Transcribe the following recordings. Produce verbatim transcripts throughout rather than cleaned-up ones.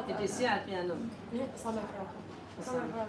Iti siya piano. Summer. Summer.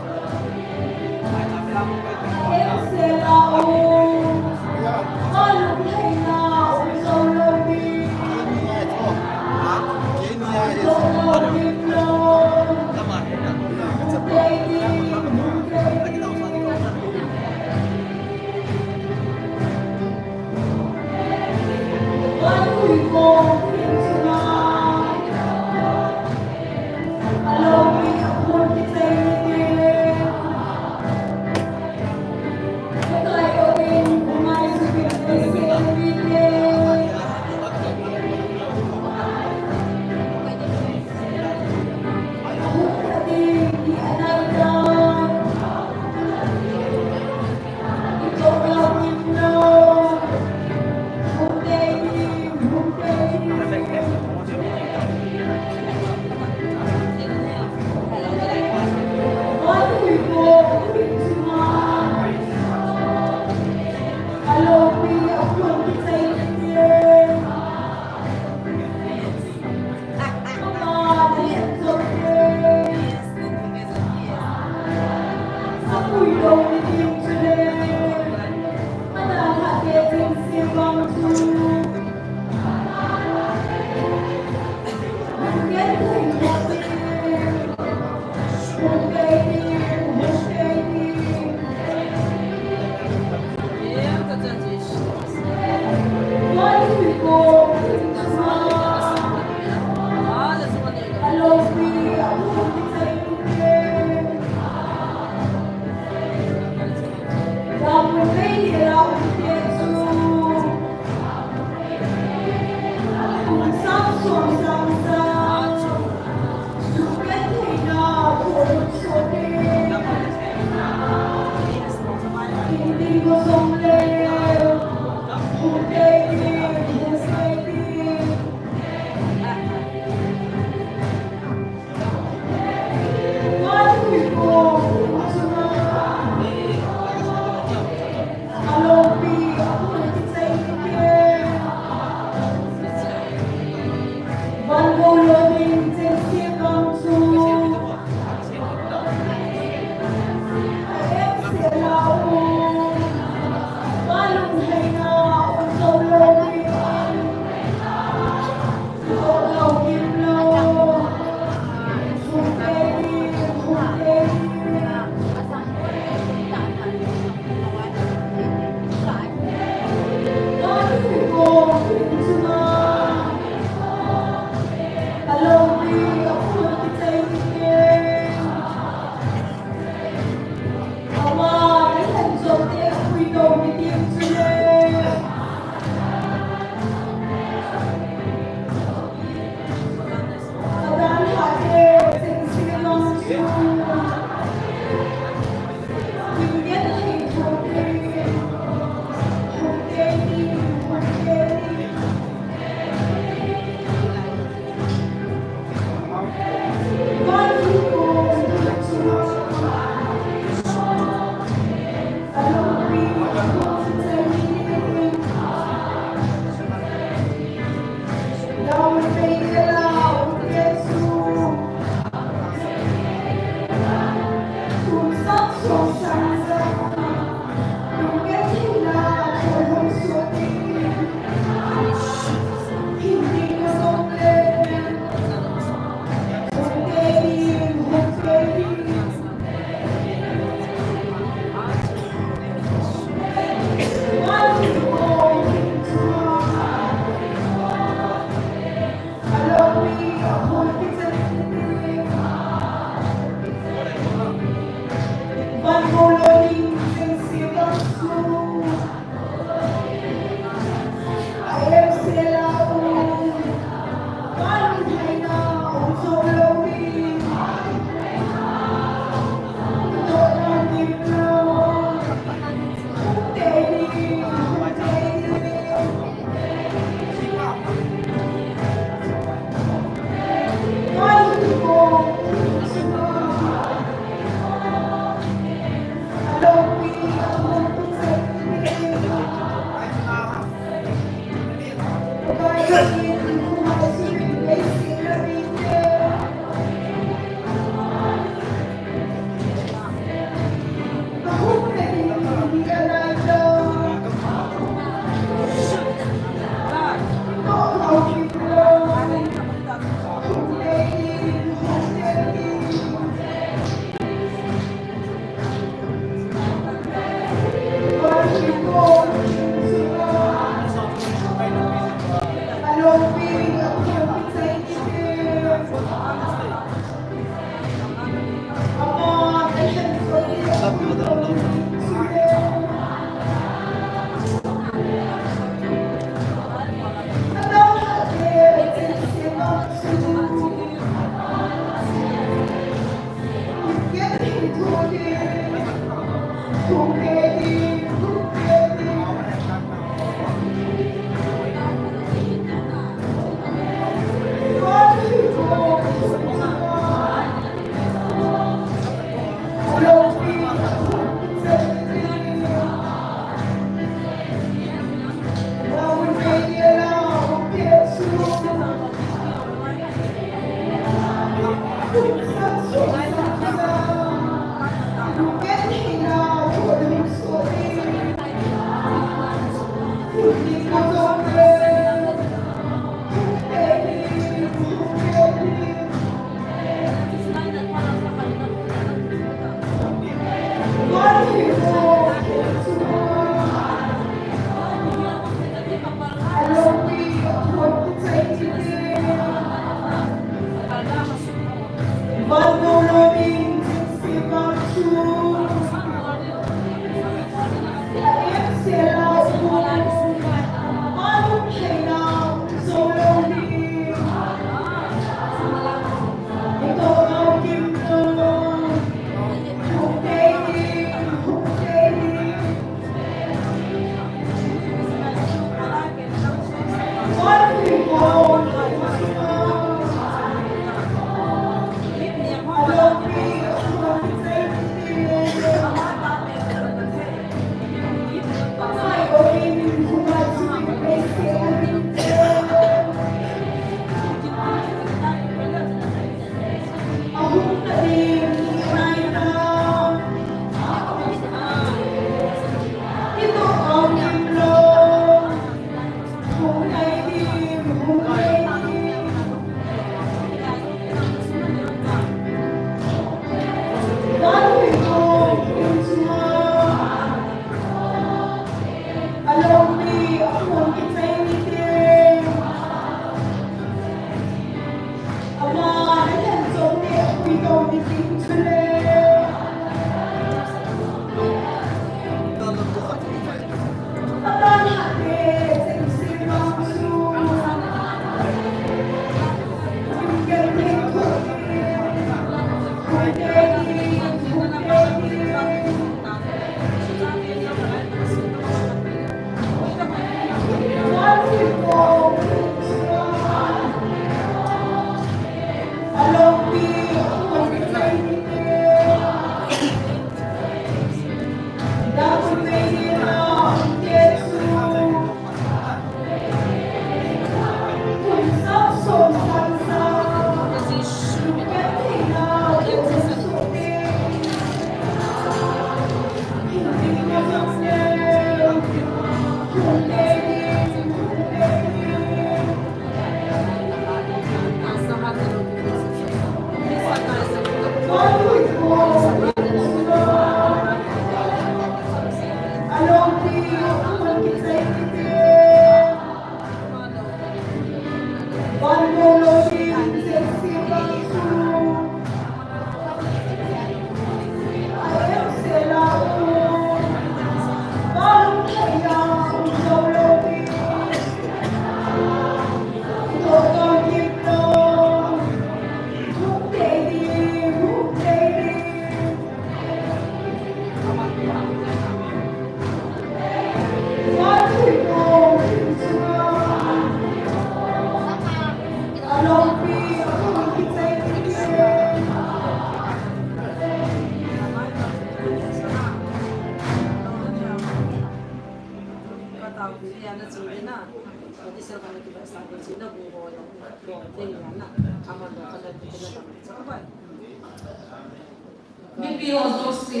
Mipi ho jouse,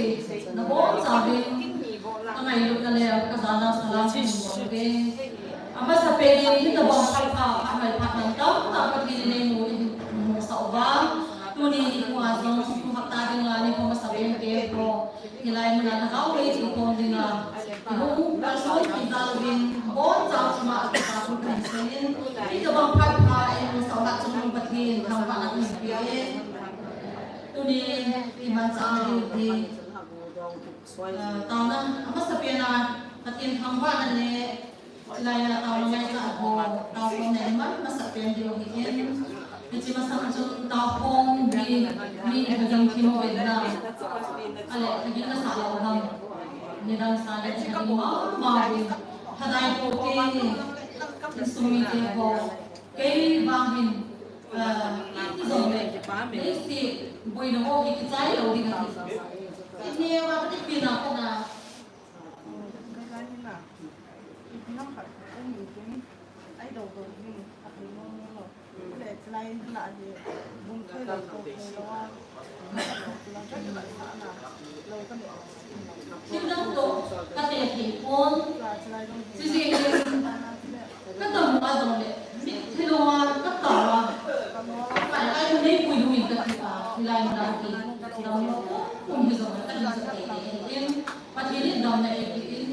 nabonchauvin, kangailutna le kajana salam kahin bol uve. Amasapen in, hitobang phat pha, phat hoi phat dang tamtah Pathen in eimu, eimusah uva. Tuni nikho a jong, tu hapta dinga nikho masa bente ho, hilai muna lhagao lei chutom dinga, ihung kalson kit jal uvin, bonchauva chunga kipa thu kahin seiyin, hitobang phat pha eimusah uva chun Pathen thangvahna kahin pe e. Tuni imanchahna diu hi, ah, taona amasapen a Pathen thangvahna le, chulai a taona ngaichat ho, taokhomna iman masapen diu ahin. Hiche masang chun taokhom hi mi lhaging thim uvin lang, ahile lhaging nasah lou ham, nidang sa le lhaging mama uvin, lhadai poute, insung mite ho, kei vang hin, ah, iti jongle, leiset boina ho hi kichai lou ding ahi. Ineo a kati pina kona. Thil dang toh kate thei pon. Chujeh in kadam a jongle, mit thilou a katao a, akai akai nei pui lungin kati a, hilai muna hi damlou pum pum hijongle kahin jot teitei in, Pathen in damna eipe in,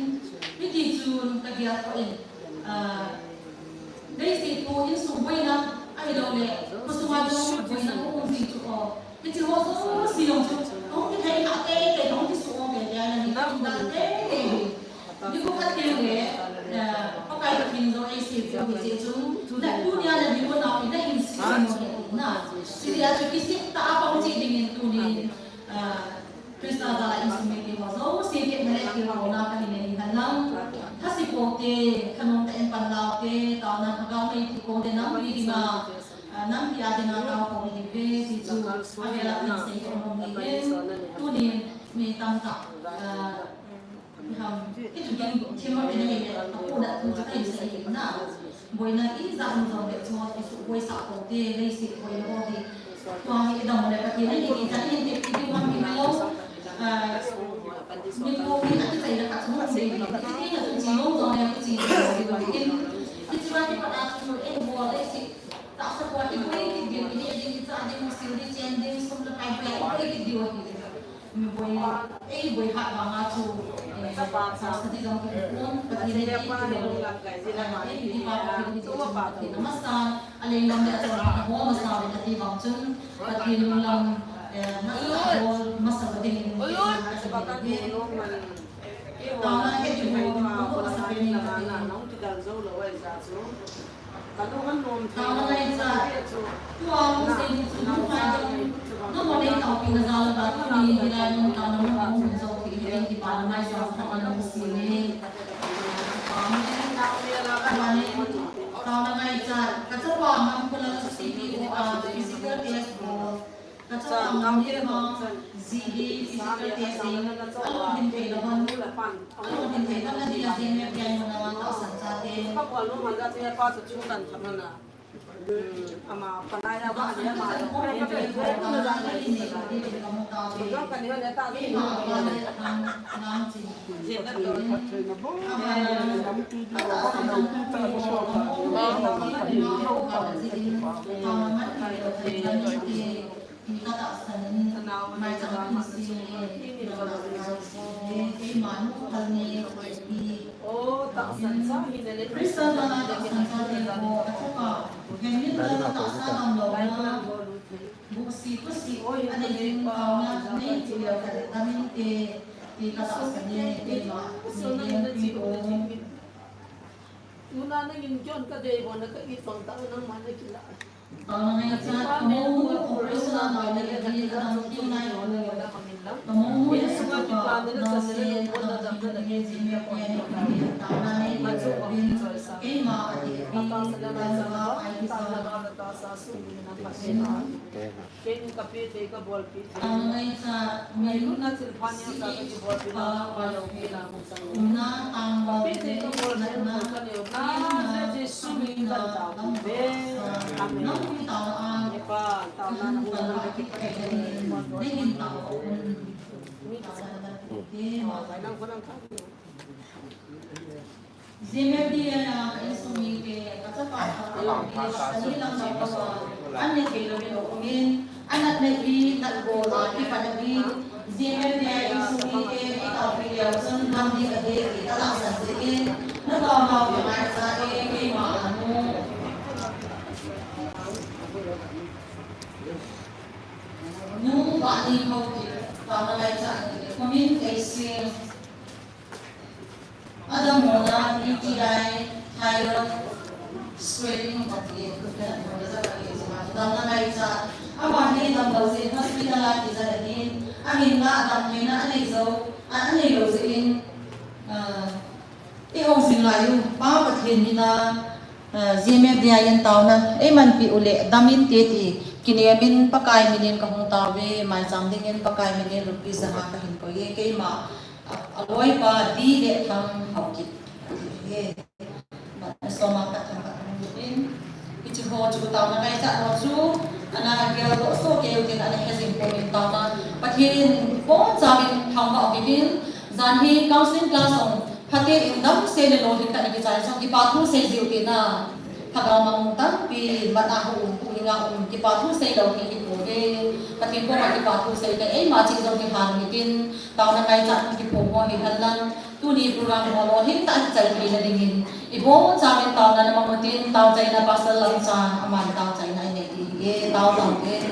hiti chun kagel poi, ah, leiset thu insung boina, ahiloule, khosunga jong boina hung um ji chu o. Hiche ho jouse jong chu, hung kithei kha teitei, hung kisuh teitei, ana hi umdan teitei hi. Nikho khat teng le, eh, Pakai Pathen jong eisem u hijeh chun, na tunia na dinmun a hi na hinsem u ahi na. Hijeh a chu kisih tah a pang cheh dingin tunin, eh, Christa jal a insung mite ho jouse tepna le thilpeh na kahin nei hen lang. Thase poute, thanom tah in pan laute, taona lhagao nei thei poute, nampi dinga, ah, nampi a dinga taokhom ihiuve, ti chu avel a kahin sei nom ahi. Tunin mi tamtah, ah, ham, i thugin thim ho te na hi le, apohnat thu chu kahin sei ahi na. Boina ijat um jongle chu, isuh boisah poute, leiset boina ho hi. Tua hi idam le Pathen in ichan in teppi diu ham imailou. Ah, nikho hi akichaina khat chu hung um ding ahi. Hiche teng a chu che nom jongle kiche ding ahi. Hiche va kipat a chu eiho leiset tahsa khoa iboi kit diu, ineh ding, ichah ding, isil ding, chen ding, sum le pai boi a iboi kit diu ahi. Mi boi, eiboi hat vanga chu, eh, sa sa di jong kipon, Pathen in eipilou, eh, eipilou pa Pathen in chu Pathen amasan, aleng lam le achol lam ho amasan, kati vang chun, Pathen lunglam, Eh, masa bol, masa bol ding in, eh, masa bol ding. Taona he di ho, ko masa bol ding. Taona ngaichat, tua hung sei ding chu, numei jong, numei taopi na jal a, tuni hilai mun taona mun hung jong ki, ki pa na mai sa sa na si le. Taona ngaichat, ka chapa Ngamkholal C P O a physical test bol. Ka chapa Ngamkholal G D physical test in, alungthim thei lou hon, alungthim thei lou hon na dia G M F D I mun a tahsan chate. Christian tahsan chate ho, a chapa, Henry Lal tahsan lam lou na, buksi pusi, a nei jing taona, nei chu lou khat damin te, ti ka tahsan e, keima, nei jing pi o. Tuna nangin kion ka dei bona ka i tong ta nangma na kila. Taona ngaichat, ka monu operation a taona le di, ka dam thei nai o. Ka monu le sa ka pa, na se, ka dam thei nai le di, me ko ne, taona nei di, keima a di, taona ai di sa. Taona ngaichat, mi lutna thilpha neocha kakibolpeh nau umna tangval, kapehtah kabolpeh nau kaneo Nazareth Jesu min in tao uve. Amen. Amen. G M F D I a insung mite, ka chapa, ka chapa, ka ni lam lam ka wa, an ne thei lou in aumin, an nat ne hi, nat bol a, kipat a hi, G M F D I insung mite, ei taopi leu chun, nam ding ahi, ti ka tahsan jeh in, na taona u ngaichat e, keima a nu. Nu Vahni Haokip, taona ngaichat e, khomin Teising. Adammo na U T I, thyroid screening kati, taona ngaichat. Ama hi damlou jeh in hospital a kijat ahin, ahinla damtheina anei jou, anei lou jeh in, ah, i hou jing lai u, Pa Pathen min a, ah, G M F D I in taona eimanpi u le, damin te ti, kinem in Pakai min in kahung tao uve, maicham ding in Pakai min in rupee janga kahin koi e, keima A, aloipa D. Lethang Haokip. He. Soma khat thang khat hung in. Hiche ho chu taona ngaichat ho chu. Ana geldoh soh kei u tin ana he jing pon in taona. Pathen in boncha in thangvah uvin. Jan hi counseling class hung. Phaten damsel le lolhing tah in kichai jong kipa thu sei jiu tina. Lhagao mang tampi mat a hung um, huhhing a um, kipa thu sei lou hi hipouve. Pathen koma kipa thu sei le eima cheh jong kihan u hitin. Taona ngaichat kiphong ho hi henlang, tuni program ho lolhing tah a kichai theina dingin, ibonchauvin taona na mang utin, taochaina Pastor Lamcha, aman taochaina anei ding ahi, tao taovin.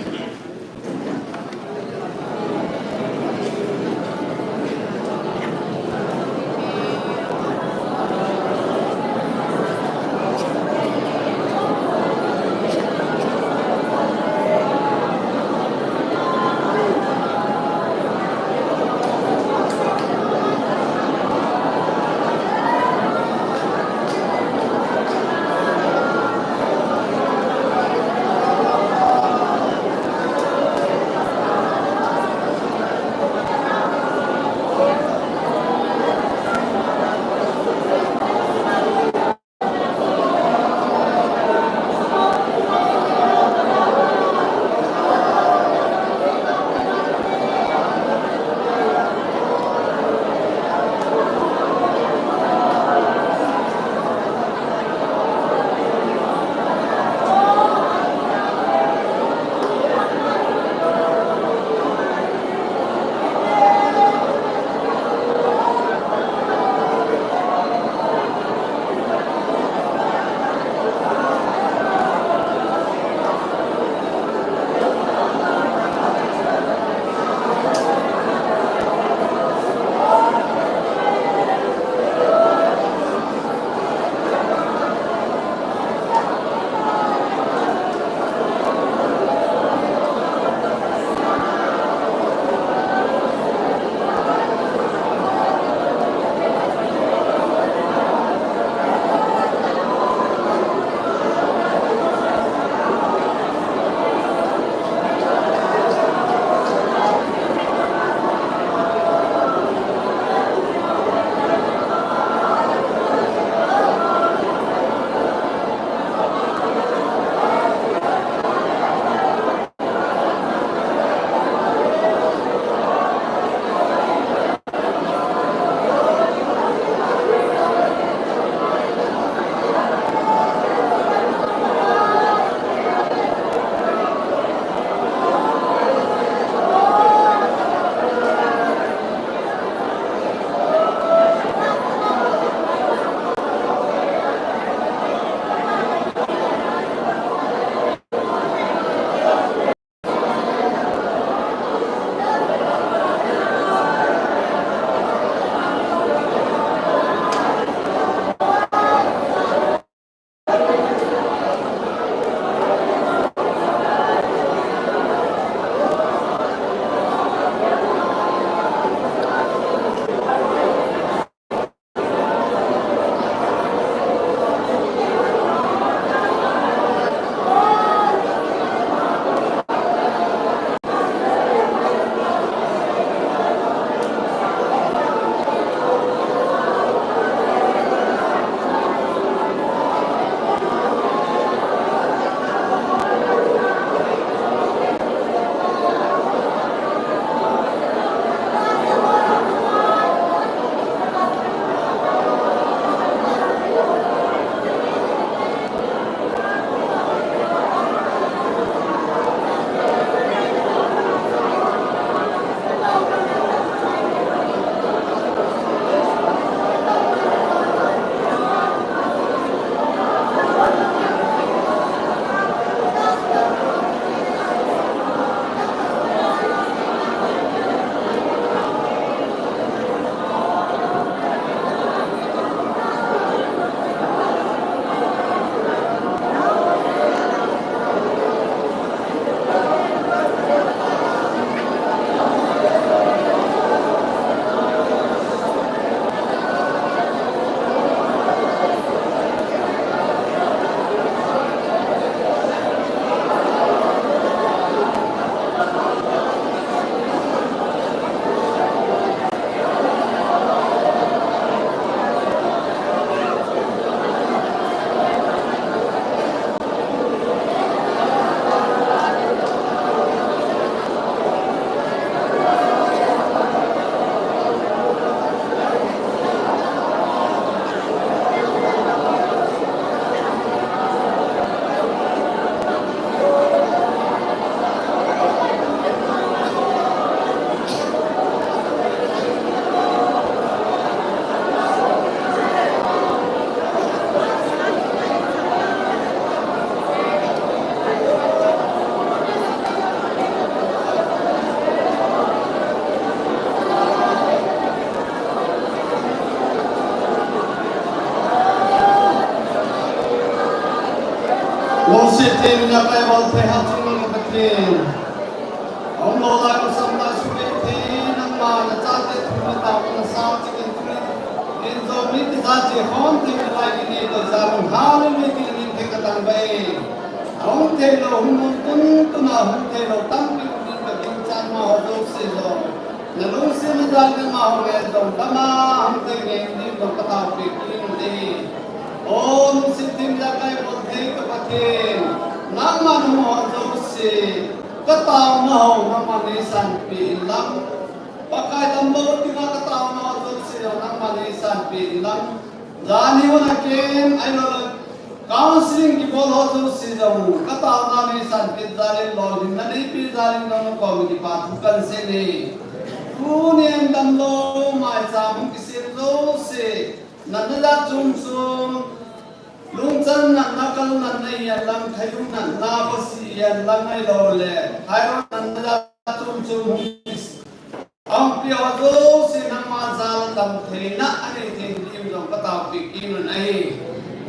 Pathen, ijakai bolthei hatchungnung Pathen. Aumlou lai u samlai suhthei nangma nachate thu natao nasa chingin tuni in jong mi tijat cheh khom thei nalai kiti toh jalung hallelujah ti namin thei katang bai. Ahung theilou hung um tun tuna hung theilou tampi um in kaginchat ma ho jouse jong nalungsetna jal in amaho ngen jong lama hung thei ngen ding jong kataopeh kit in ahi. O lungset theng ijakai bolthei ka Pathen, nangman amaho jouse kataona ho nangman neisanpeh inlang, Pakai damlou dinga kataona ho jouse jong nangman neisanpeh inlang, jani hon aken ahilouleh counseling kibol ho jouse jong kataona neisanpeh jal in lolhinna neipeh jal in nangma koma kipa thu kahin sei e. Tunin damlou maicham hung kisem jouse, natna jat chom chom, lungchang natna, kal natna hihen lang, thailung natna, khosi hihen lang ahilouleh thailung natna jat chom chom hung kis- Ahung peh ho jouse nangma jal a damtheina anei thei ding jong kataopeh kit in ahi.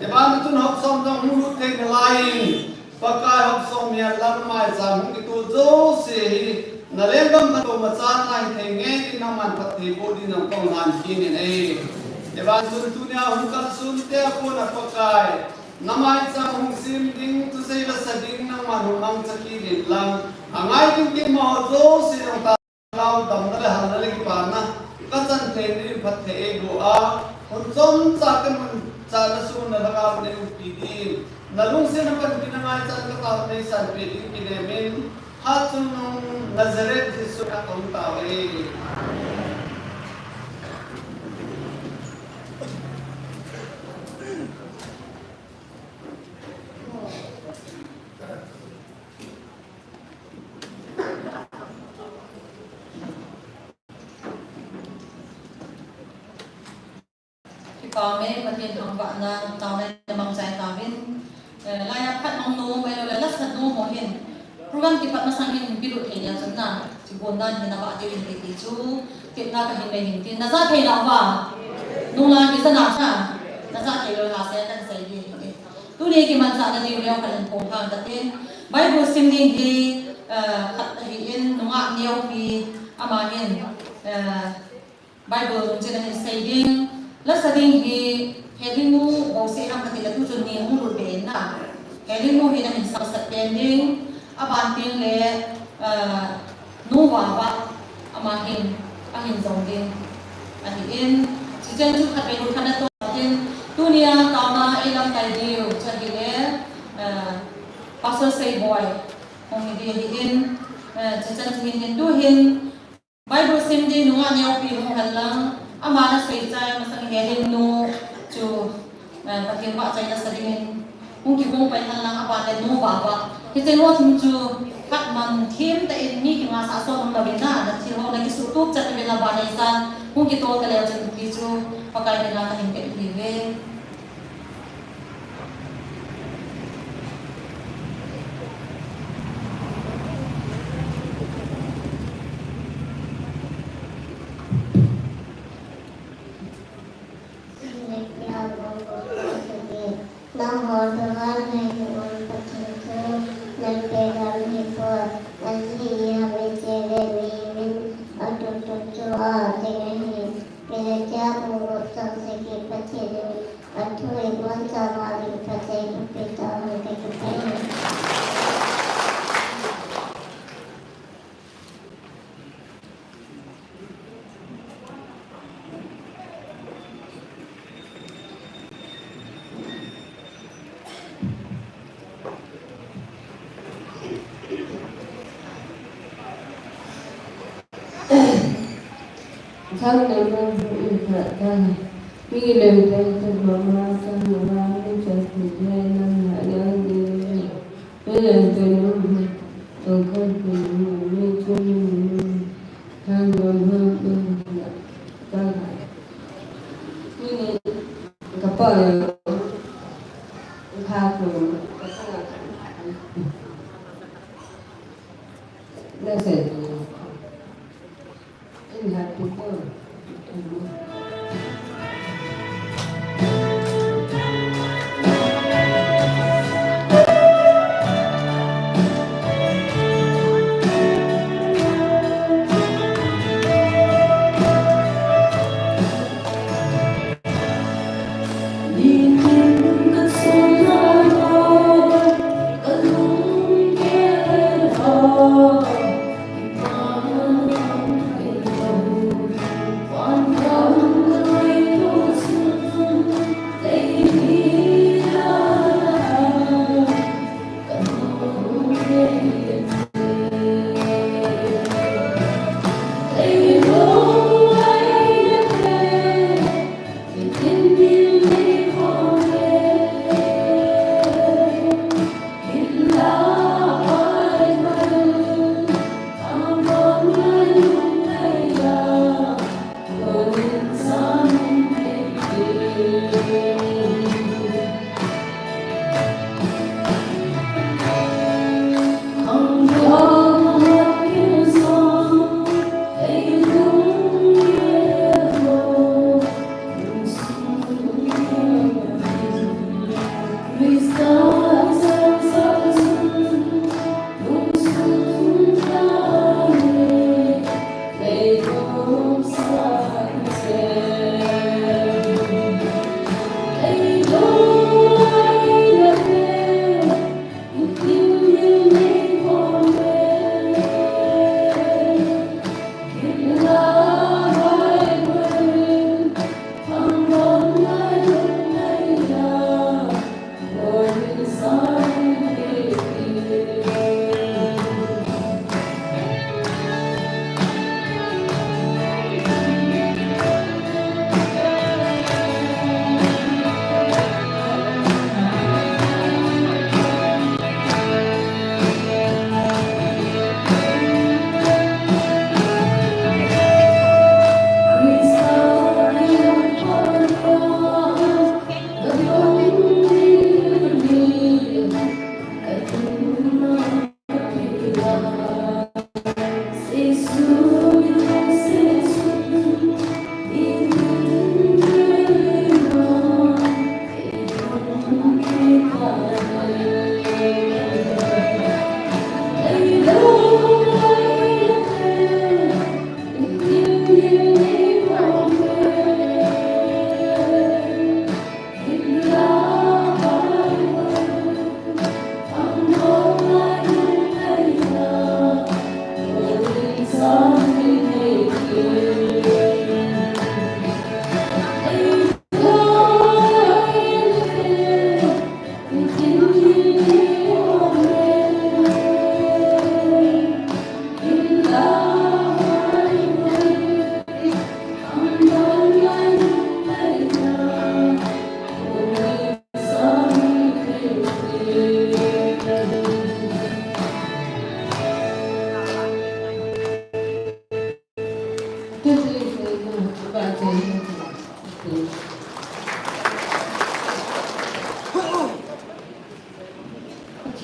Hiche bana chun hop som jong hung lut thei nalai in, Pakai hop som hihen lang maicham hung kitoh jouse hi nalenggam katoh machal na hithei ngei in nangman phatthei boh ding jong kahung lhan kit in ahi. Hiche bana chun tunia hung kalson te a kona Pakai, namaicham hung sem ding, thusei lasa ding nangman hung mangcha kit inlang, angai ding kit amaho jouse jong ta Lhagao damna le halna le kipana kachan thei ding in phatthei eiboh a, hun chomcha kamun chana sung na Lhagao in eiumpi ding, nalungset na panpina ngaichan kataona neisanpeh ding kinem in, hatchungnung Nazareth Jesu a kahung tao e. Kipa ume, Pathen thangvahna taona in namang chai tauvin. Eh, laiya phat hung nom, ahilouleh lasa nom ho hin. Program kipat masang hin kilut thei nia chun na, chibon dan hin abah diu hin kiti chu, tepna kahin nei hin tin. Najah thei nau va? Nunglang kisa na cha. Najah thei lou lhase kahin sei ding ahi. Tuni kimanchahna diu neo khat in phong thang kate. Bible sim ding hi, eh, khat ahin, nungah neopi ama hin, eh, Bible lungchin ahin sei ding, lasa ding hi, Helin nu bou sei ham kati le tu chun ni hung lut be in na. Helin nu hi nahin samsat pen ding, aban teng le, eh, Nu Vava ama hin, ahin jong ding ahin, chuchen chu khatvei lut khat na toh tin, tunia taona eilamkai diu chu ahile, eh, Pastor Seiboi hung hi ding ahin, eh, chuchen chu hin hin tu hin, Bible sim ding nungah neopi hung hen lang, ama nasei chai masang Helin nu chu, eh, Pathen vahchoina sa dingin hung kigong pai hen lang, aban le Nu Vava. Hiche ho thum chu khat man them tah in mi kingah sah son um louvin na, nathil ho nakisuhtup chet uvin, aban le isan hung kitol taleu chun ti chu Pakai mina kahin peh uve. Nangho thangvahna hi um Pathen thu, nang peh dam hipoi, ajeh hi ham ichele mi min atutu chu a ding ahi. Philatia bung gup chang sagi Pathen in athu ibonchauva lungphatna eiboh peh tauhen, kakipah e. Sang nang nang bu in pha ta. Mi lem teng teng mama sang nang nang bu chan phu le nang na yang di. Mi lem teng nang bu tong kan phu nang mi chun nang nang. Sang nang nang bu na ta. Mi ni ka pa ya. Ka ko ka sa na. Na sa.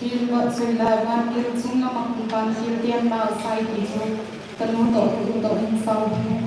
Thil va sui lai van kin sung lama kung kan thil tiam na sai ti chu ka nu toh ka u toh in sau hi.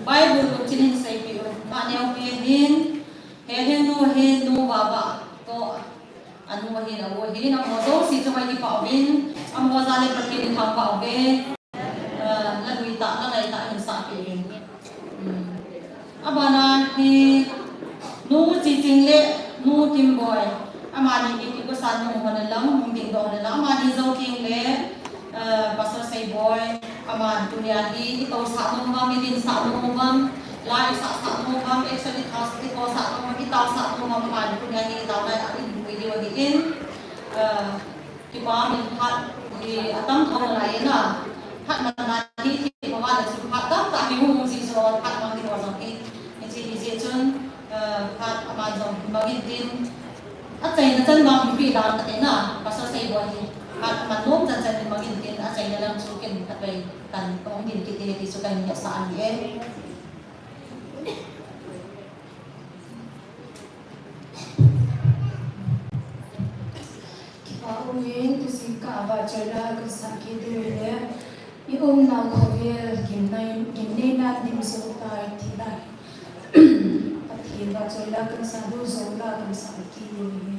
Bible chun hin seipeh u. Naneo hi hin, he hin nu hin nu baba to, anu hin, au hin, amaho jouse chunga kipah uvin, amaho jal in Pathen in thangvah uve. Ah, la lui tah, la ngai tah hin sapeh uvin. Hmm. Abana hi, nu Chiching le nu Kimboi, amani hi kikosan nom hon lang, hung dingdoh hon lang, amani jou teng le, ah, Pastor Seiboi, aman tunia hi, i tousah nom uvam, i dinsah nom uvam, la i sahsah nom uvam, exercise i thou, i thousah nom uvam, i taosah nom uvam, amani tunia hi, i taona a i bui diu ahin, ah, Kipa min phat hi atam thou nalai in a, phat man na hi thil pha le chu phat tamtah hi hung ji jo, phat mang ding ho jong hi, hiche hi jeh chun, eh, phat aman jong hin mang in tin, achaina chan vang hin pe dan kate na, Pastor Seiboi hi, phat aman nom chan chan hin mang in tin, achaina lang chu ken katoh tan, kahung ding kit e ti chu kahin hetsah ahi e. Kipa umin, tu jingkah a vahchoila kahin sah kit diu ahile, i umnau khovel gimnei, gimnei nan dim jou tai ti lai. Pathen vahchoila kahin sah diu jou la kahin sah kit diu ahi.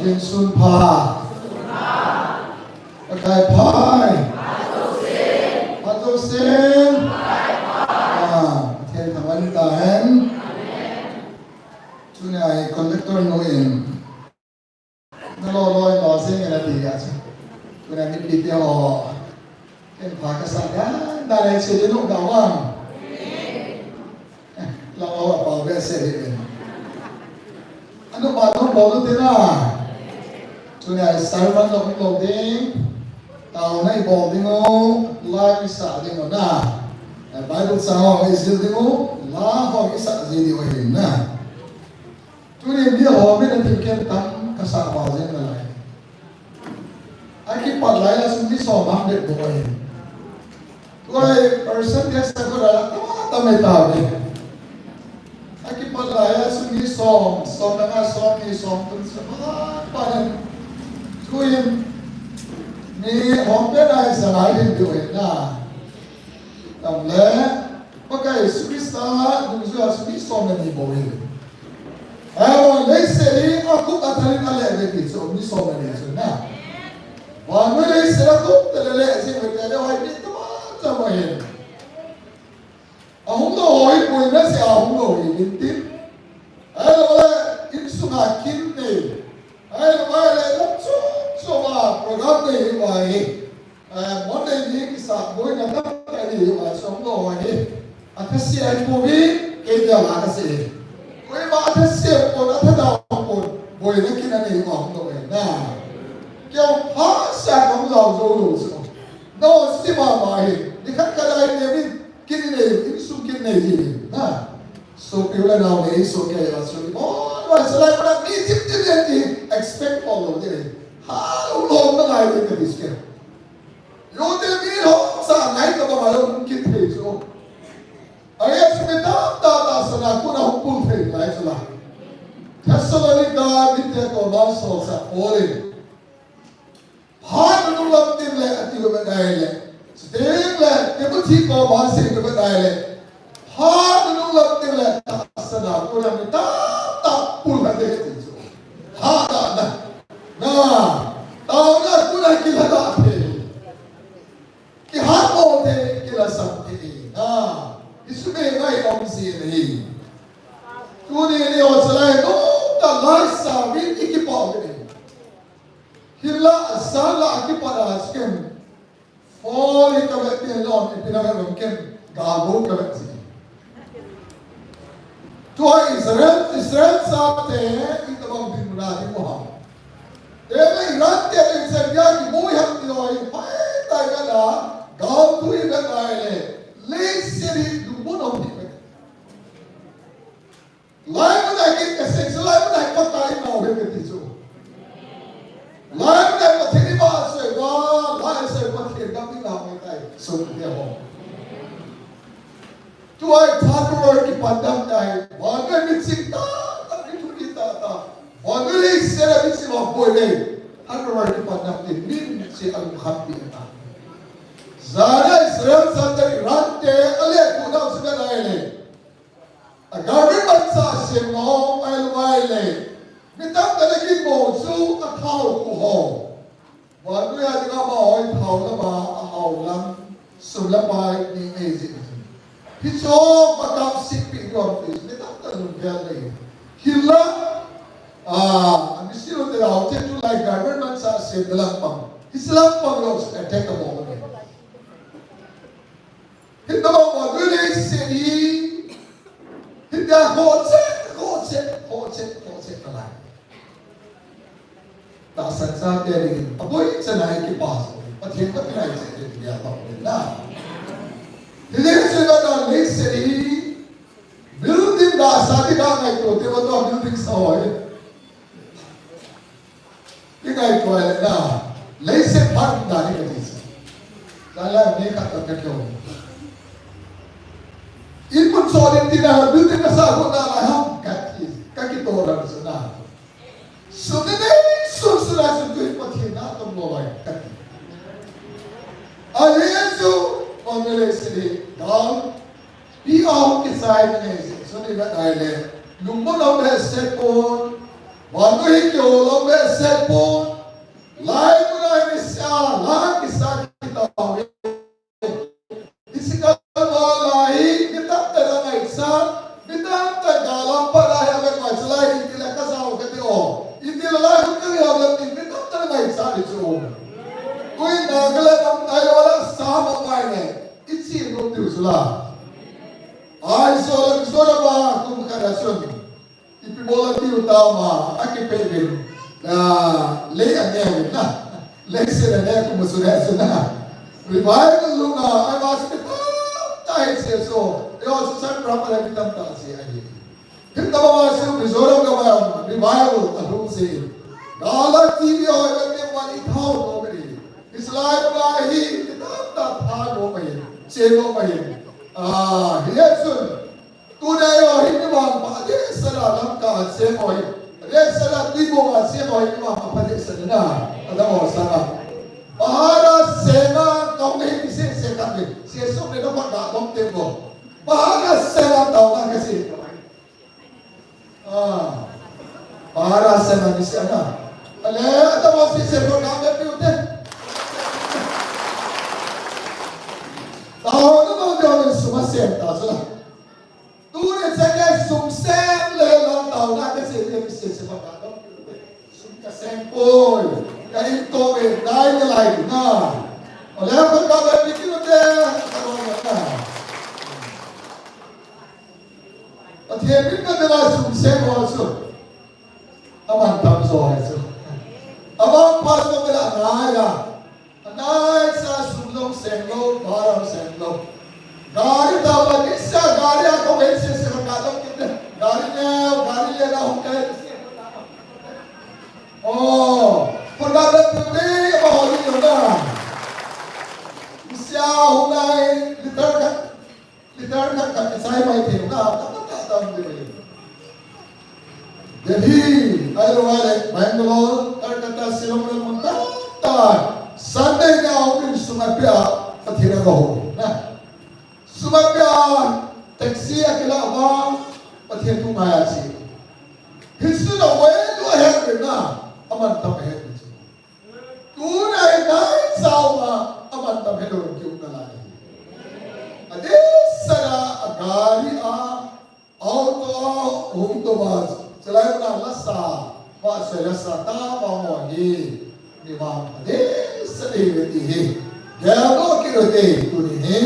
Pathen sun pha. Pakai pha. Pha jouse. Ah, Pathen thangvah in tahen. Tunia hi conductor nu in, nalo loi lo jeng in ati ahi chu. Tunia mipi te ho. Ken pha kasa dan dan a che ding u dau vang. Lang a pau behseh hi. Anu pa nu bol u te na. Tunia sermon lo lo ding. Taona i bol ding u, la i sa ding u na. Bible chang ho i sil ding u, la ho i sa ji ding u ahi na. Tuni mi ho min a thil ken tam kasa pha jeng nalai. Akipat lai a chu mi som bang bep bou ahi. Tua hi percentage a kona tam tam ahi tauve. Akipat lai a chu mi som, som le nga, som ni, som thum, som pha pha in. Tuin mi hom pen a hi sa lai hin diu ahi na. Tam le, Pakai Jesu Christa dungjuia chu mi som le ni bou ahi. Ahivang leiset hi akup a thalin ale ve ti chu mi som le ni chu na. Vannoi leiset akup tah le le jing ve te le hoi mi tama tama hin. Ahung lou hoi boina se ahung lou hi min tin. Ahilou le insunga kin nei. Ahilou le lam chom chom a program nei hi va hi. Eh, Monday ni kisa boina tamtah nei hi va, song lo hi. Athase ahi pouve, kei dia la kase. Koima athase pon, athada pon, boina kin anei va hung lo hi na. Kei pha sa kong lo zo lo so. No, si ma ma hi. Ni khat ka dai ne min, kin nei, insung kin nei hi na. Sopi u le nao nei, so kei la so. Oh, no, so lai pa mi tip tip nei ti expect pa lo de. Ha, u lo na lai de ka dis ke. Yo te mi ho sa ngai ka ba lo ki thei so. Ai, a sum ta ta ta sa na ku na hu pun thei lai so la. Thessalonica mi te ko ba so sa Paul in. Phat nunung lam tin le ati lo be dai le. Chuteng le Timothy ko ba se lo be dai le. Phat nunung lam tin le ta sa na ku na mi ta ta pun ha de ti so. Ha ta na. Na, taona kona kilhada thei. Kihatmo thei, kilasam thei. Na, Jesu be ngai om si nei. Tuni ni o salai no ta lai sa vin i kipa ve. Hinla sa la kipa da skem. Paul hi ka vet pen lom, ipi na vet lom ken, galbol ka vet ji. Tua Israel, Israel chate, itobang dinmun a ding u ham. Tele Iran te le Syria kiboi ham ti loi, pai tai ka da, gal tu i vet ai le, leiset hi lungmon um hi vet. Lai mun a kin ka sei chu, lai mun a Pakai nau hi ka ti chu. Lai mun a Pathen i ba sei va, lai sei Pathen dam i nau mai tai. So te ho. Tua i tha ko ki pan dam tai. Vannoi mi ching ta, ta mi thu ki ta ta. Vannoi le se la mi si va boi le. Tha ko ki pan dam te min si a lung khat pi ta. Jana Israel sa ta Iran te, ale ku dau si ka dai le. A government sa sem ho, ai lo ai le. Mi tamtah le kin mo chu a thao ku ho. Vannoi a dinga ma hoi thao la ma a hao lam sum la pai ni ei ji. Hi cho ma kam sik pi yom ti mi tamtah lung vel le. Hinla, a, a mi si lo te hao te tu lai government sa sem la pang. Hi sa la pang lo attack a mo. Hitobang vannoi leiset hi, hitia khohchet, khohchet, khohchet, khohchet talai. Tahsan chate dingin, aboi chan a i kipa so, Pathen ka pinai chet ding dia tong ding na. Hile chu na dan leiset hi, building da sa ti da ngaito te va to building sa hoi. Ki ngaito le na, leiset phat da ni ka ti sa. Sa la me ka ka ka kyo. In mun so din ti na, building ka sa ko na la ham ka ti, ka ki to ra sa na. Su ne ne, su su la su tu Pathen na to mo lai ka ti. A le su, mo ne le si le, down. Pi a hung kisai ni ngai se, so ni na dai le. Lungmon a behseh pon. Vannoi hi kiholom behseh pon. Laimun a hi nisa, la kisa kitao. Physical world a hi, mi tamtah in angaichat, mi tamtah in gal a pat a hi ave ngai chu lai, iti le ka jao kati o. Iti le lai hun ka jao le ti, mi tamtah in angaichat hi chu. Tui Nagaland a, Nagaland a sa ma mai ne, i chi nom diu chu la. Aizawl a, Mizoram a, kum khat a chun. Ipi bol a tiu tama, akipeh uvin. Na, lei a nge uvin na. Lei se na ne, kum su ne su na. Revival lung a, ai ma su ta, ta he se so. E o su san rama le mi tamtah se ahi. Him tama ma su, Mizoram ka ma, revival a lung se. Gala T V o, e te ma i thao no me ni. Islai ma hi, i tamtah tha no me. Se no me. Ah, hi sun. Tuna hi o hi mi vangpha, adeh sela Lamka a sem ho hi. Adeh sela Tuibong a sem ho hi mi vangpha, adeh sela na. Ada ho sanga. Bahar a sem a, kong hi mi se se ka mi. Se sum ne na pa ka kong te ko. Bahar a sem a tao na ka se. Ah. Bahar a sem a mi se na. Ale, ada ho se se ko ka me piu te. Tao na no de ho suma sem ta sula. Tuni chan gei sum sem le la tao na ka se le mi se se ba ka dong. Sum ka sem poi. Ka in to ve dai ka lai na. Ole ko ka ba ni ki te ka dong na. Pathen min ka de la sum sem ho chu. Aman tam jo hai chu. Aman pa so ka la na ya. Anai sa sum jong seng lou, bar jong seng lou. Gari tao ba, nisa gari a kong hei se se ka dong kit te. Gari ne, gari le na hung kai. Oh, pun ba ba tu te ba ho ni na. Nisa hung nai liter ka. Liter khat khat chai mai thei na, ta ta ta ta ni mai. Delhi, ahilou le Bangalore, Calcutta, Shillong le mun tamtah. Sunday nia hung in sum apeh a, Pathen a ga hou. Na. Sum apeh a, taxi a kila uva, Pathen thu ngai a che. Hisun a wei lu a het na, aman tam het. Tuna hi nai sao ma, aman tam helou kiu na lai. Adeh sela a gari a, auto a, hung to ma, chalai na la sa, ma se la sa ta ma mo hi, ni ma adeh sela hi ti hi. Gel lo ki lo te, tuni hi.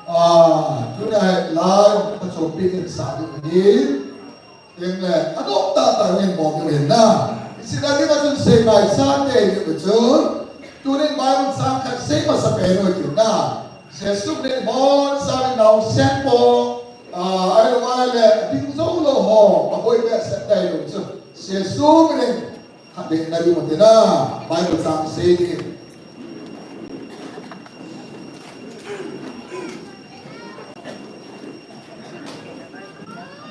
Ah, tuna hi lai, pa chopi in sa di hi. Teng le, adong tah tah in bol diu ahin na. Isin a ding a chun sei ngai sa te diu chun. Tunin Bible chang khat sei masa pen u ahi na. Jesu min bon sa min nau sen po. Ah, ahilou le, ding jou lou ho. Aboi behseh tai lou chu. Jesu min Khat vei na ding u te na, Bible chang sei ding.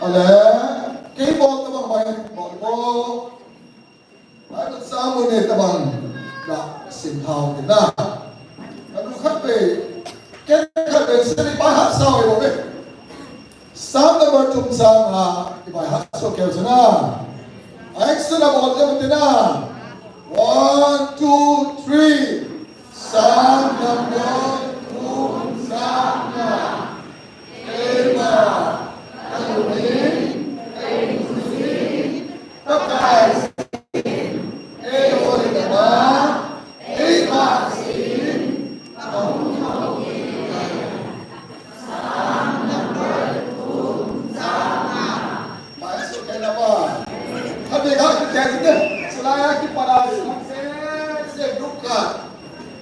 Ale, kei bol tabang bai, bol bol. Bible chang mu ne tabang, na, sim thao te na. Anu khat vei, kei khat vei, sei bai hat sao e bol ve. Psalm number thum chang a, i bai hat so keu chun a. Action a bol ding u te na. One, two, three. Psalm number thum chang a. Keima, ka lungin, ka lungin, ka pai.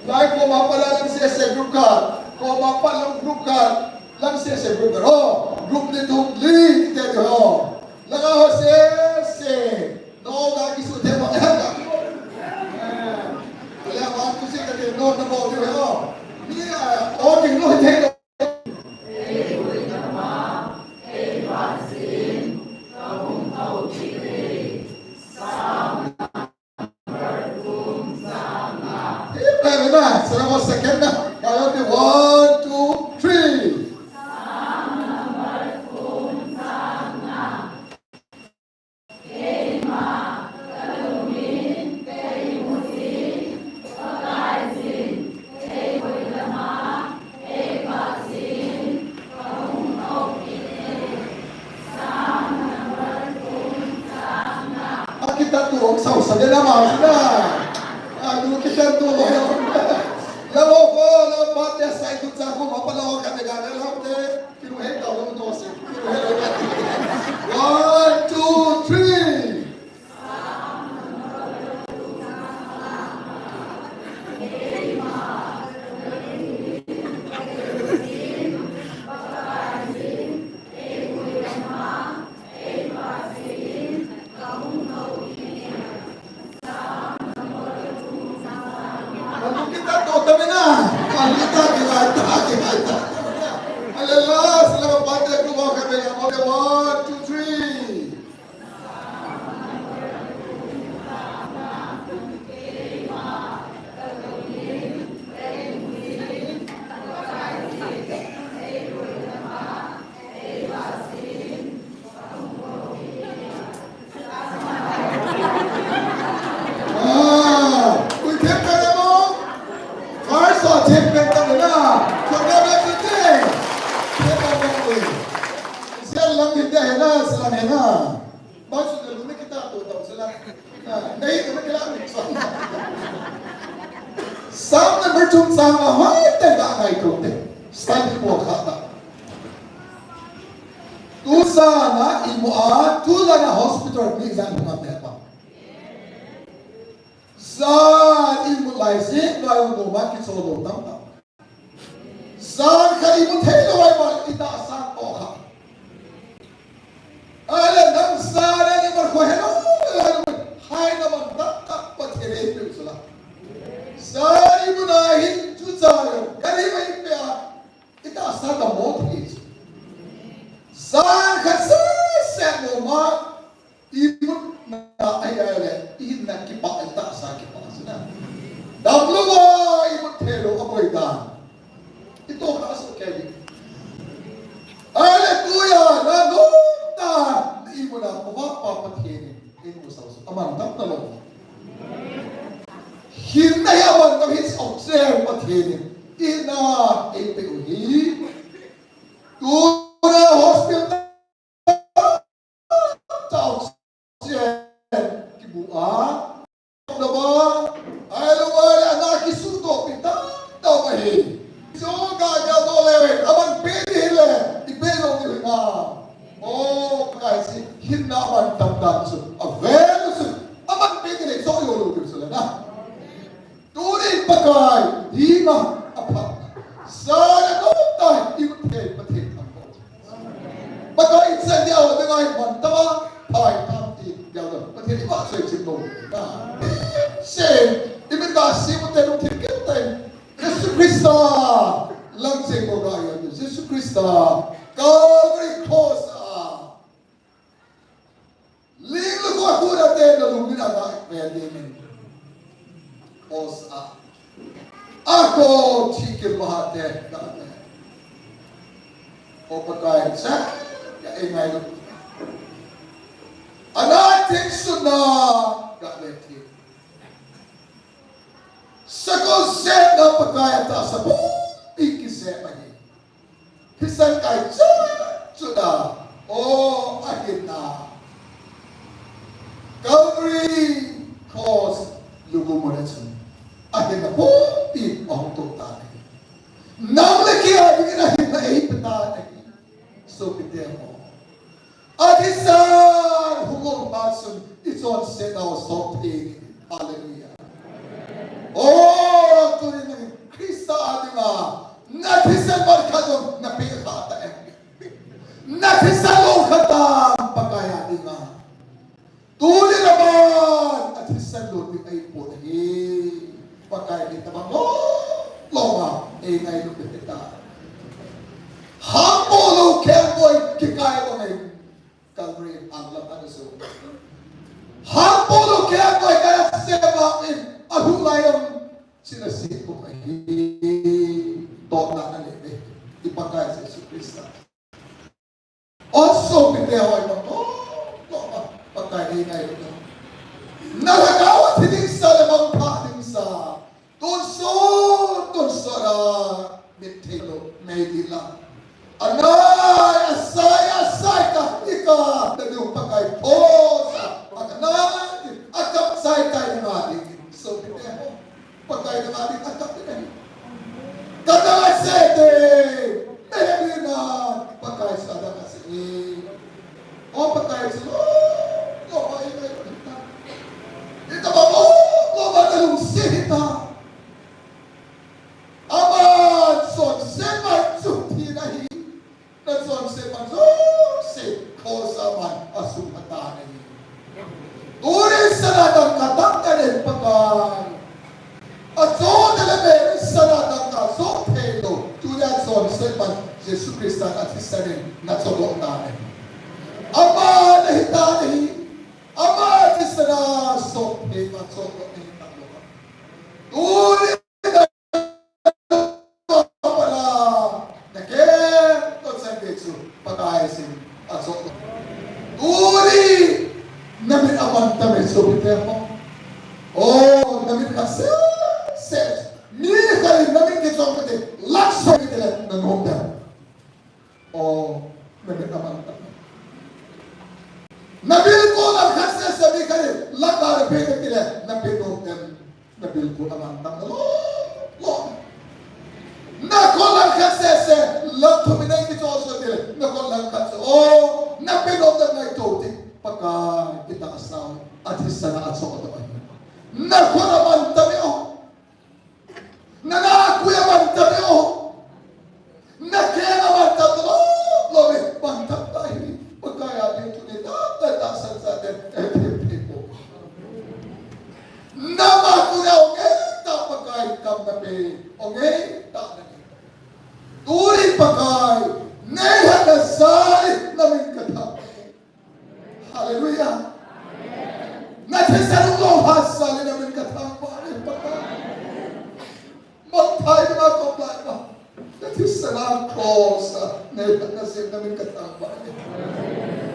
Lai koma pat lang sese group khat, koma pat lang group khat, lang sese group khat ho, group ni thum li te ho. Langa ho sese. No, ga kisu the mo. Eh. Ale, wa tu si ka te no na mo ni ho. Ni a, o ni no the. Amen. Sana mo second na. Kaya ni one, two, three. kita tu ong sau sa dia nama sina. Adu kita tu lo ya. Ya lo ko lo pa te sai tu cha ko ma pa lo ka de ga le lo te. Kiru he ta lo to se. Kiru he lo. One, two, three. Hallelujah. One, two, three. Ah, ui, thep pen a mo? First o thep pen ta na. So, na ba tu te? Thep pen ta ui. Sial lam hin dia he na, sial lam he na. Ba su na lu na kita to ta su na. Ah, dai to na kila ni so. Psalm number two, Psalm a hoi te da ngai to te. Study ko kha ta. Tu sa na imu a, tu la na hospital ni zan hung a te pa. Zan imu lai si, lai u ma ki so lo tam ta. Zan kha imu thei lo ai ma i ta sa to kha. Ale nang zan ni ma ko he lo, hai na man ta ka pa the re pe su la. Zan imu na hin chu cha yo, ka ri mai pe a. Ita sa ta mo thei chu. Zan khat sese mo ma, imut na ai ai le, i na kipa ita sa kipa sina. Dam lo wa imut thei lo a boi ta. Ito ka so ke ni. Ai le tu ya na no ta, imut na ko wa pa pa thei ni. Ei mu sau su. Aman tam ta lo. Hinna hi aman tam hi sau se Pathen in. Hinna ei pe u hi. Tuna hospital tau se kibu a. Taba. Ai lo ai ana kisu to pi ta. Tau ma hi. So ga ga to le. Aman pe di le. I pe lo di na. O, Pakai si, hinna aman tam dan su, a vel su, aman pe kile so yo lo su le na. Tuni Pakai, dinga, apha. Sa le no tai, i Pathen, Pathen tham ko. Pakai sa dia o de ngai man tama, pai tham ti dia o Pathen i ma so i sin lo. Na. Se, i min ga si mo te no thil ke tai. Jesu Krista, lang se ko ga ya Jesu Krista, Calvary Cross a. Ling lu ko khu da te na lung ni da da ve ni min. Os a. A ko thi kil ma ha te da ne. O Pakai sa ya e ngai lu. Ana thik suna da ne thi. Sakol se na Pakai ta sa bu pi ki se ma ni. Thisan kai cha chu da, o, ahinna. Calvary Cross lugu mo le chun. Ahinna pumpi ahung to ta ne. Nang le kei a dingin ahinna ei pe ta ne. Sopite ho. Athisan hung um pa chun i chonsetnau sop thei. Hallelujah. O, tuni nangin Krista a dinga na thisan man khat jong na pe kha ta em? Na thisan lo kha tam Pakai a dinga. Tuni na man a thisan lo ding ahi pon ahi. Pakai ni tabang lo, lo ma, ei ngai lo pe ta. Hampo lo khen boi kikai lo ngai. Calvary ang lam ana so. Hampo lo khen boi kaya se ma in a hu lai ang sila si ko ahi. To na na le be. I Pakai Jesu Krista. Oso pite hoi ma ko. Ko ma Pakai ni ngai ko. Na la ka wa thi ding sa le mang pha ding sa. Tun so, tun so ra, mit thei lo, mei di la. Anai, asai, asai ka, ika, na diu Pakai pho sa, anai, di Achoh teng le Mary sana damna jong thei lou. Tunia John seven, Jesu Christa athisan in nachoh doh tan ahi. Ama nahi tan ahi. Ama thisana jong thei ma choh doh nahi tan lou. Tuni Pala, na kei to chan kei chu, Pakai sin, achoh. Tuni, na min aman tam e chu, pite ho. Oh, na min khat seh, seh. Mi khat in na min kichom kati, lakh so kiti le, na nom tam. Oh, na min aman tam. Na bilkol lang khat seh seh mi khat in, lakh ba le pe kati le, na pe nom tam. Na bilkol aman tam lou, lou. Na khut lang khat seh seh, lakh thum in nei kichoh seh ti le, na khut lang khat seh. Oh, na pe nom tam ngaito ti. Pakai, itahsa u, athisan a achoh doh ahi. Na khut aman tam e o. Na nakui aman tam e o. Na keng aman tam lou, lou e, man tam ta hi. Pakai a ding tuni ta, ta, ta, san, san, den, eh, phe, phe, po. Na ma tuni a ong e ta Pakai tam na pe, ong e ta na pe. Tuni Pakai, nei hatna sah in na min kathangvah e. Hallelujah. Na thisan u lou hat sah in na min kathangvah e Pakai. Mangthai na kom lai ba. Na thisan a cross a, nei hatna sah in na min kathangvah e.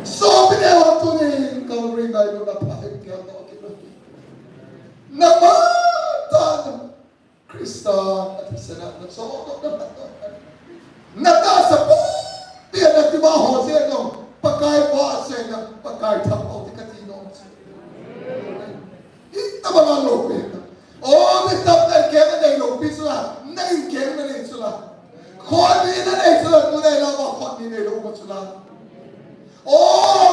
Sopite ho tunin Calvary ngailutna pha in kiang doh kit u. Na ma tah na Christa athisan a nachoh doh na phat doh. Na tahsa pumpi a na tima ho jeh a jong Pakai vahchoi na, Pakai thangvah u ti kati nom chu. Itobang a loupi na. O, mi tamtah in keng anei lou pi chu la, na in keng nanei chu la. Khut ni nanei chu la, tunei la va khut ni neilou ma chu la. O,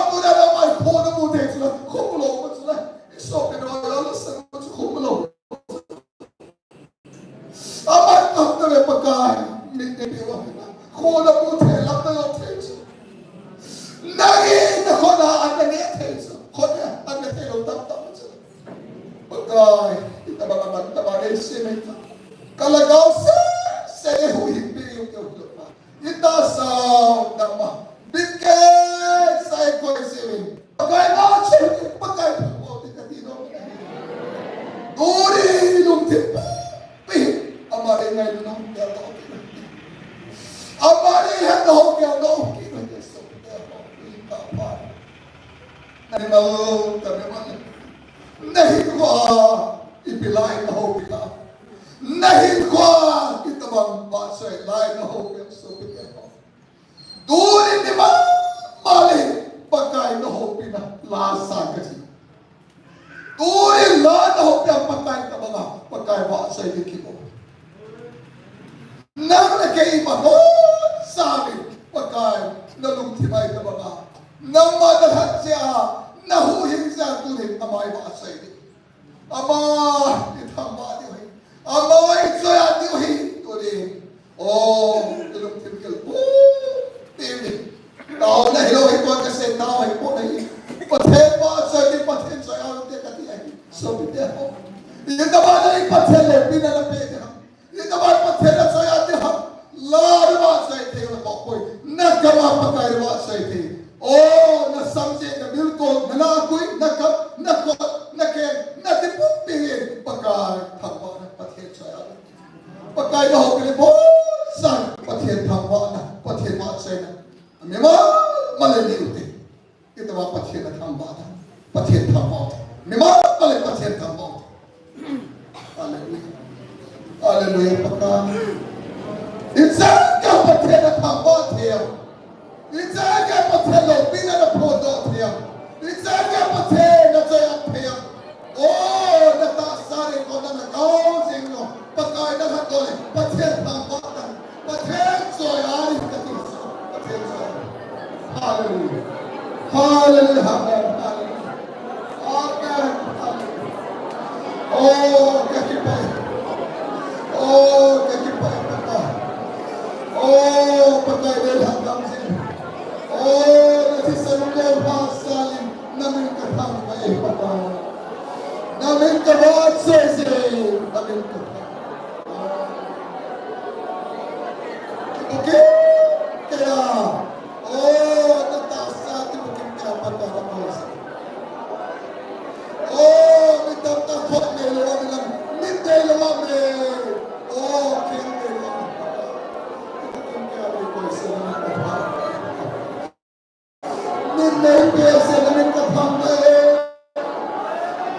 tunei la va kho namu thei chu la, kho mu lou ma chu la. I sopite ho, la sa ma chu kho mu lou. Aman tam tave Pakai, mit nei pe va. Kho namu thei, lam nalo thei chu. Nangin na khut a an naneh thei chu. Khut a an naneh thei lou tam tam chu. Pakai, itobang aman tam a nei sei mai ta. Ka lhagao seh seh nei huhhing pi u keu lou pa. Itahsa u dam a. Bit kei sa e koi sei in. Pakai vahchoi, Pakai thangvah u ti kati nom. Tuni lungthim pumpi. Ama dei ngailutna hung tel doh kit u. Ama dei hatna hung tel doh kit u. Jesu te ho. Ka pa. Na mimal, ka mimal. Na hinkho a ipi lai na houpi ta. Na hinkho a itobang vahchoi lai na houpi sopite ho. Tuni mimal, mimal in Pakai na houpina la san kati. Tuni la na houpi a Pakai tabang a, Pakai vahchoi ding kibol. Nang le kei ima hon sa in Pakai na lungthim a itabang a. Nangma na lhat jeh a, na huhhing jeh a tunin ama i vahchoi ding. Ama i thangvah diu ahi. Ama i choi-at diu ahi. Tunin. O, i lungthim gel pumpi in. Taona hilou hipon kasei, taona hipon ahi. Pathen vahchoi ding, Pathen choi-at u hite kati ahi. Sopite ho. Itobang a i Pathen loupina na pe ding ham. Itobang a Pathen na choi-at ding ham. La na vahchoi thei na koi poi. Na gam a Pakai na vahchoi thei. O, na samjeh, na bilkol, na nakui, na kam, na khut, na keng, na ti pumpi hin Pakai thangvahna, Pathen choi-at u. Pakai na houpi le bol san, Pathen thangvahna, Pathen vahchoina. Mimal, mimal in nei u te. Itobang Pathen na thangvah ta. Pathen thangvah u te. Mimal, mimal in Pathen thangvah u te. Hallelujah. Hallelujah, Pakai. Ichan gei Pathen na thangvah thei am. Ichan gei Pathen loupina na phondoh thei am. Ichan gei Pathen na choi-at thei am. O, na tahsa ding kon na gao jing lou. Pakai na lhat lou le. Pathen thangvah ta. Pathen choi-at in kati. Pathen choi-at. Hallelujah. Hallelujah. Amen. Hallelujah. Amen. Hallelujah. O, kakipah e. O, kakipah e Pakai. O, Pakai nei lhagao jing. O, na thisan u lou hat sah in na min kathangvah e Pakai. Namin kavah sese, namin kavah. Kibukim keiya. O, natahsa kibukim keiya Pakai nakoise. O, mi tamtah khut neilou a mi lam, mi neilou a mi. O, kibukim keiya nakoise, namin kavah. Min neipeh sese, namin kaphang e.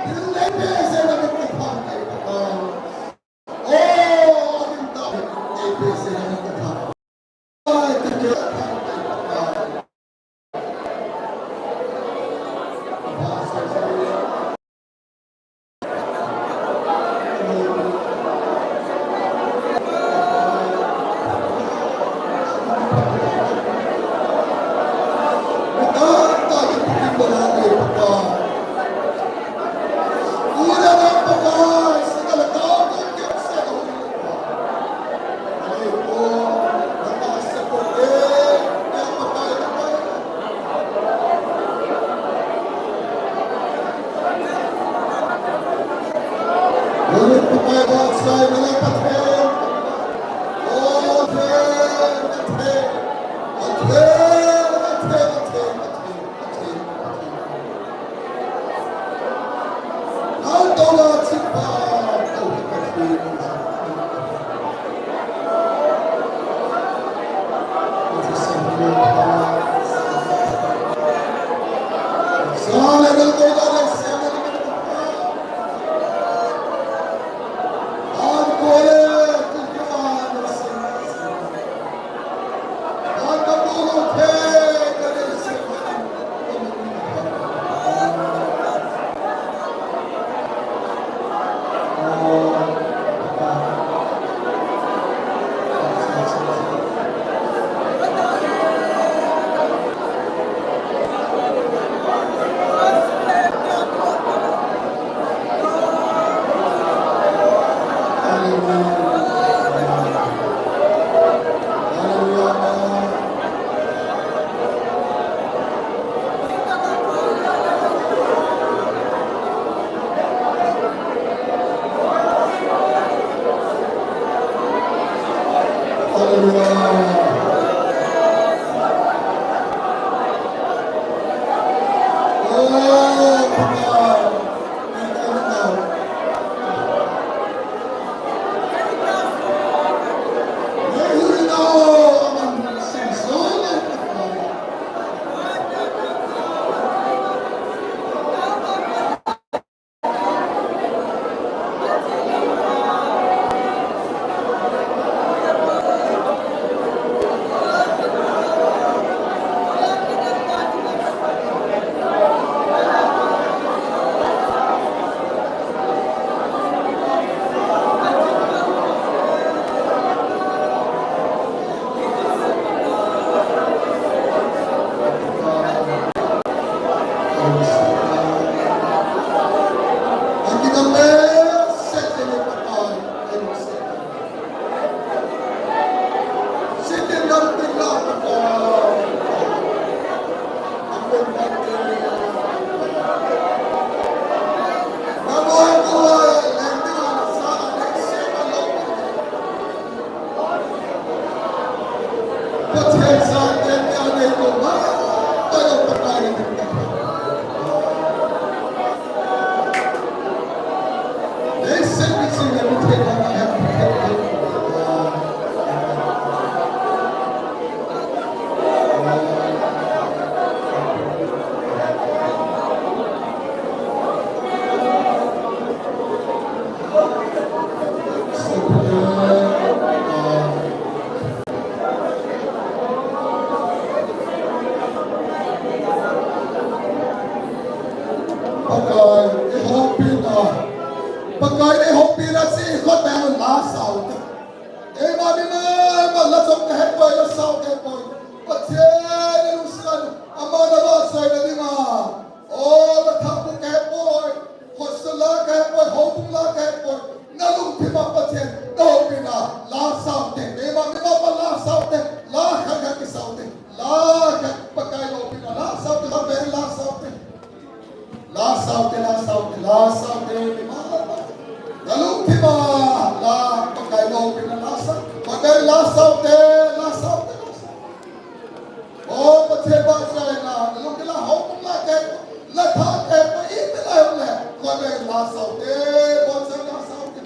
Min neipeh sese, namin kaphang e, Pakai. O, amin tah, neipeh sese, namin kaphang. Ai, kaphang e, Pakai. Pakai, eihopina. Pakai, eihopina, si khotbeng la sao te. Eima, mi ma, ma la jong kahepoi, la sao kahepoi. Pathen, eilungset a, ama navahchoina dinga. O, la thangbu kahepoi. Khosung la kahepoi, houbung la kahepoi. Nalungthima Pathen, nahopina, la sao te. Eima, mi ma, ma la sao te. La khat khat kisao te. La khat Pakai nahopina, la sao te, la ve, la sao te. La sao te, la sao te, la sao te. Lasau te, bonsai lasau te.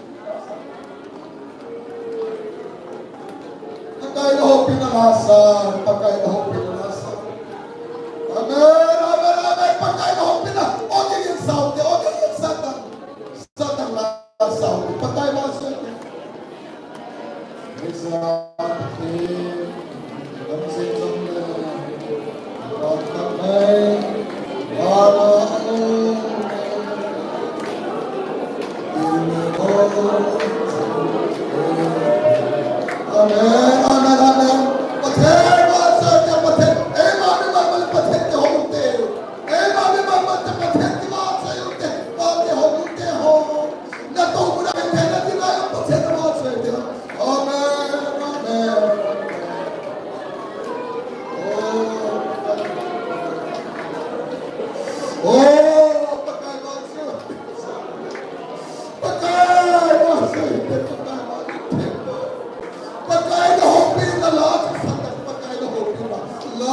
Pakai na houpi na lasau, Pakai na houpi na lasau. Amen, amen, amen. Pakai na houpi na. O kigin sau te, o kigin Satan. Satan lasau te. Pakai lasau te. Amen, amen, amen. Pathen vahchoi te, Pathen. Eima mimal mal Pathen kihou u hite. Eima mimal mal te Pathen kivahchoi u hite. Vahchoi u hite ho. Natoh muna Pathen nading a Pathen vahchoi u hite. Amen, amen. Oh, Pakai vahchoi. Pakai vahchoi, Pakai vahchoi. Pakai na houpi na la, Pakai na houpi na la.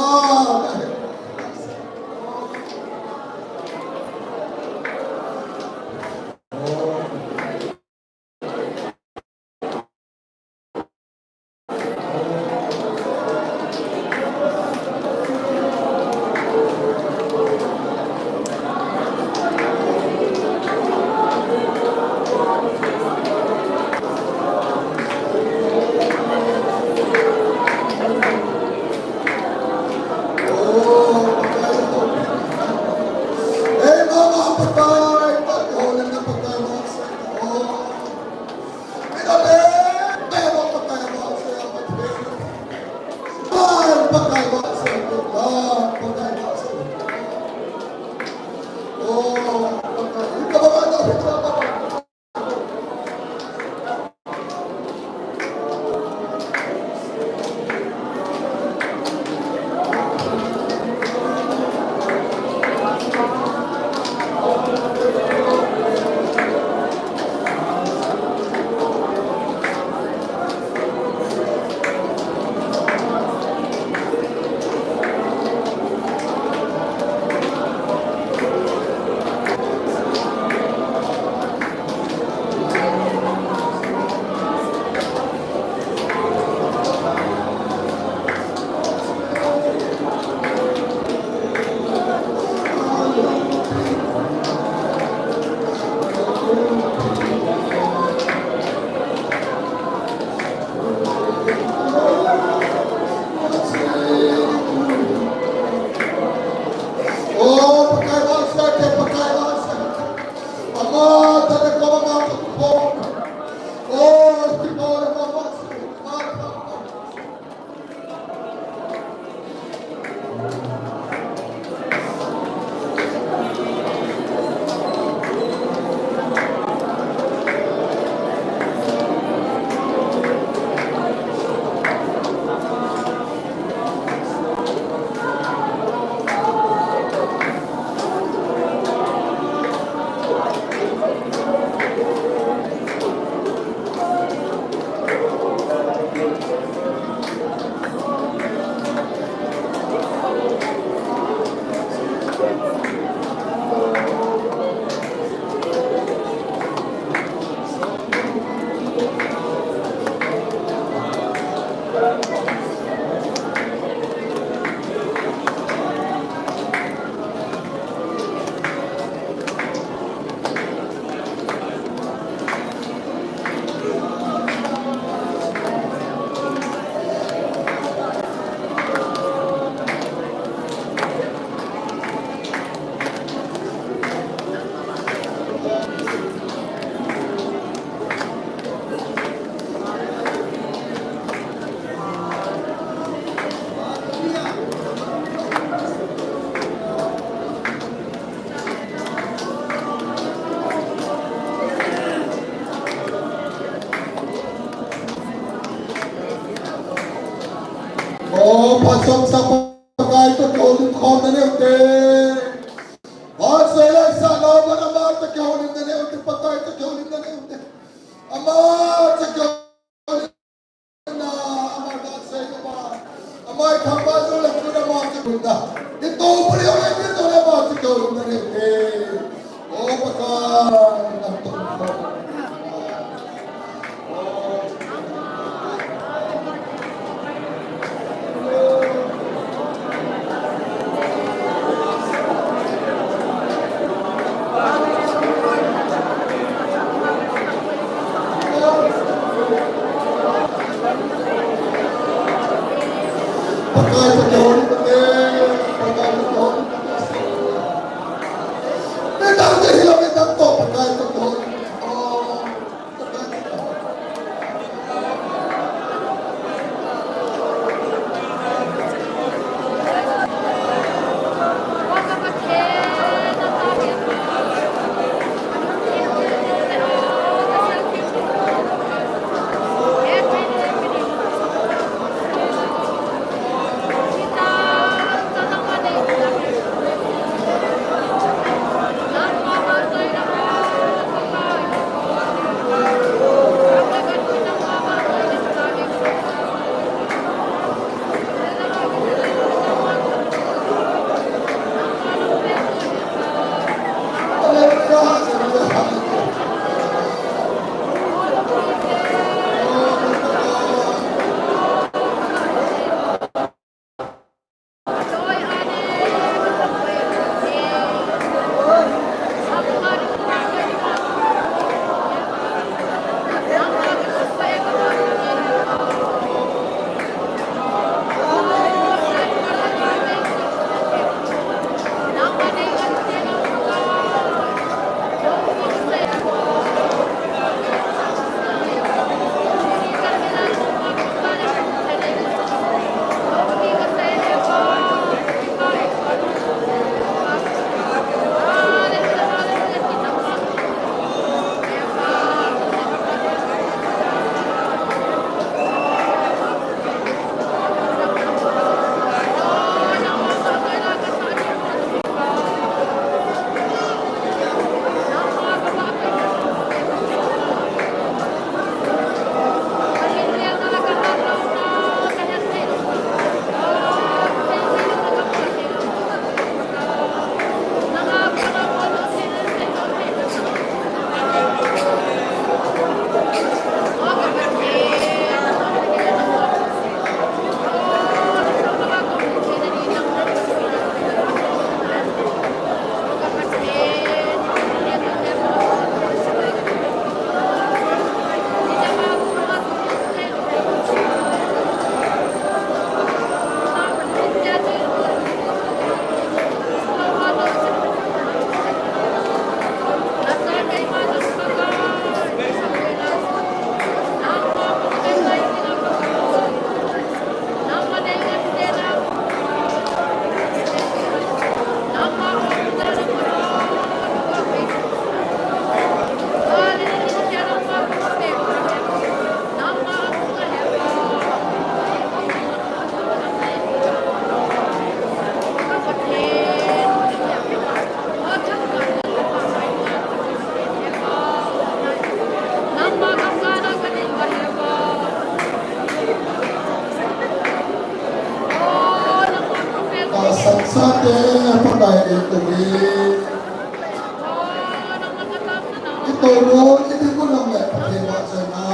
O, phatsam sa Pakai toh kihoulim khom nanei ute. Vahchoi laisah nau man ama toh kihoulim nanei ute, Pakai toh kihoulim nanei ute. Ama toh kihoulim na, ama vahchoi na ma. Ama ithangvah jou le tun ama toh kihoulim na. Itoh bul jong le itoh le ama toh kihoulim nanei ute. O, Pakai. Pakai toh kihoulim ute, Pakai toh kihoulim ute. Midang te hilou, midang toh Pakai toh kihoulim ute. Tahsan chate Pakai eito uvin. Ito uvin, iti kulam le Pathen vahchoina.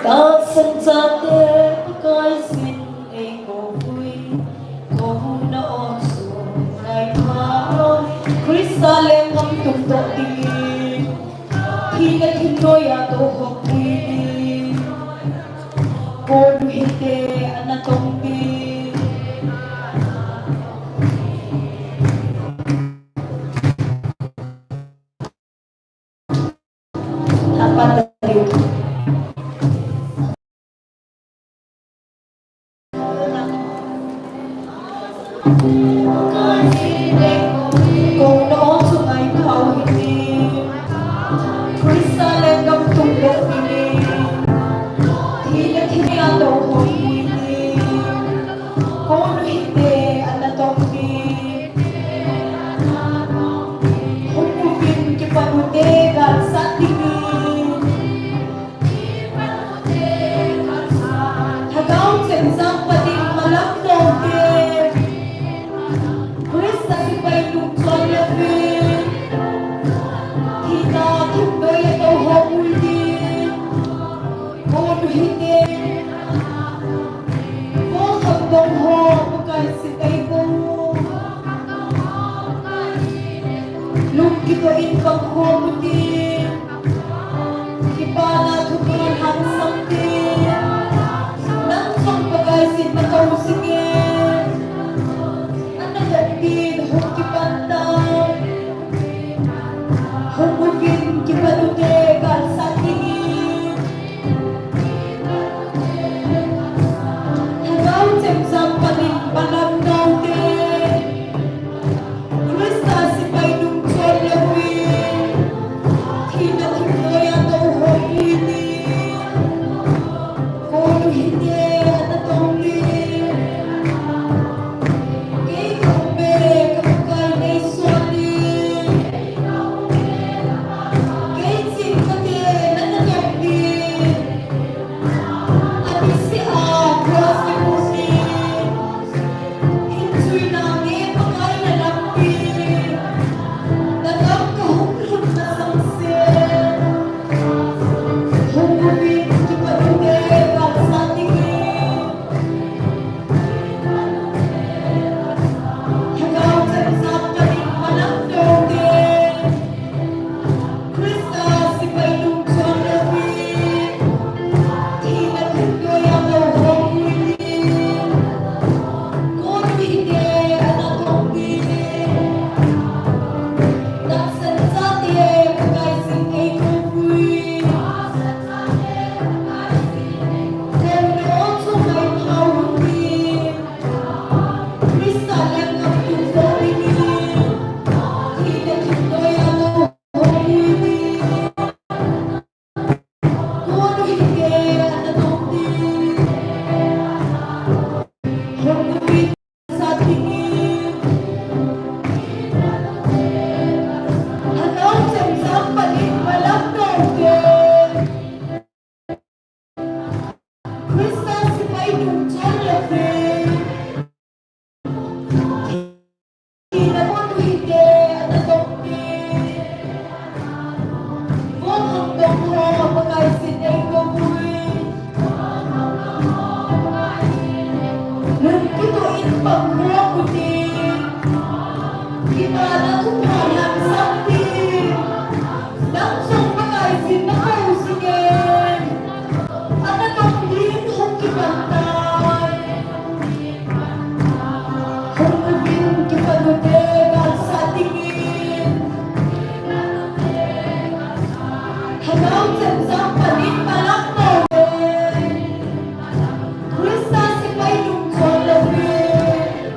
Tahsan chate Pakai sin eikou uvin, kou na ong sung ngai pha, Christa lenggam tung doh dingin, thi le thim noi a tou hop uvin, kou nu hite ana tong ding. Kou nu hite ana tong ding. Hung uvin kipat ute, galsat dingin. Lhagao cheng jang pa ding malam tong te. Christa sepai nung chon louvin. Thina thim noi a tou hop uvin. Kipana thupha lhangsamte, nang jong Pakai jinna kou jinge. Ana dong din hung kipan tan. Hung uvin kipatute galsat dingin. Lhagao chemjam panin malam doute. Christa sepai nungchon louvin, thina thim noiya tou hopui ding. Konu hite ana tong ding. Kei kahung be ka Pakai nei suan ding. Kei ching kate nana tong ding. Abiseh a cross kipu ding. Hinchuina nge Pakai na lampi. Na gam kahung lhun masang se. Hung uvin kipatute galsat dingin. Lhagao chemjam panin malam doute. Christa sepai nungchon louvin, thina thim noiya tou hopui ding. Konu hite ana tong ding. Tahsan chate Pakai jin nei kouvin. Konu chu mai phau hung ding. Christa lenggam tung tou dingin. Thina thim noiya tou hopui ding. Konu hite ana tong ding. Hung uvin sat dingin. Lhagao chemjam panin malam doute. Christa sepai nungchon louvin. Thina konu hite ana tong ding. Vo hang dong ho Pakai jin nei kouvin. Lungkitoh in pang ho utin. Kipana thupha lhangsampi. Nang jong Pakai jinna kou jinge. Ana tong din hung kipan tan. Hung uvin kipatute galsat dingin. Lhagao chemjam panin malam doute. Christa sepai nungchon louvin.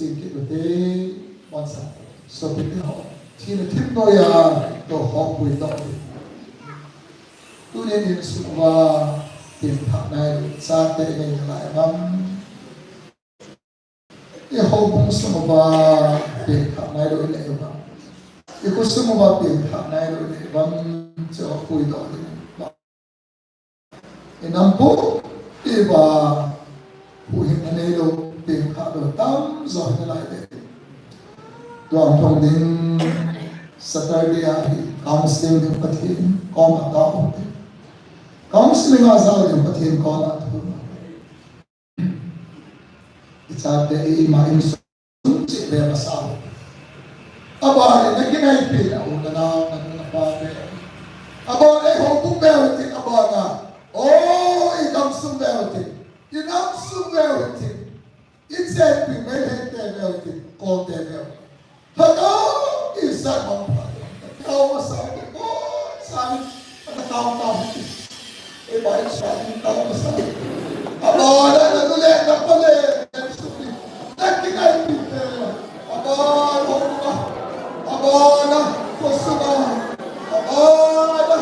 sin kit ute, bonsa. Sopite ho, thina thim noiya, to ho pui to. Tunin insung uva pengthah nailou chate inei nalai ham? I houbung sung uva pengthah nailou inei u ham? I khosung uva pengthah nailou inei u ham? Chu ho pui to ding. I nam pu, i va, huhhingna neilou, pengthah lou tamjo hi nalai ve. Tuang thong ding Saturday a hi counseling ding Pathen koma tao u hite. Counseling a jao ding Pathen koma tao u hite. I chate i ima insung cheh ve masa u. Abana nakinaipi na u, nanao, nanu, napa ve. Abana i houbung ve u hite, abana. O, i gamsung ve u hite. I namsung ve u hite. I chenpi Meitei te ve u hite, Kawl te ve u hite. Lhagao i sah mang pha. Tao masa u hite, o, sa ni. Ana tao tao u hite. Ei bai sa ni tao masa u hite. Abana nanu le napa le, nanu supi. Nakinaipi te. Abana, abana, khosuna. Abana.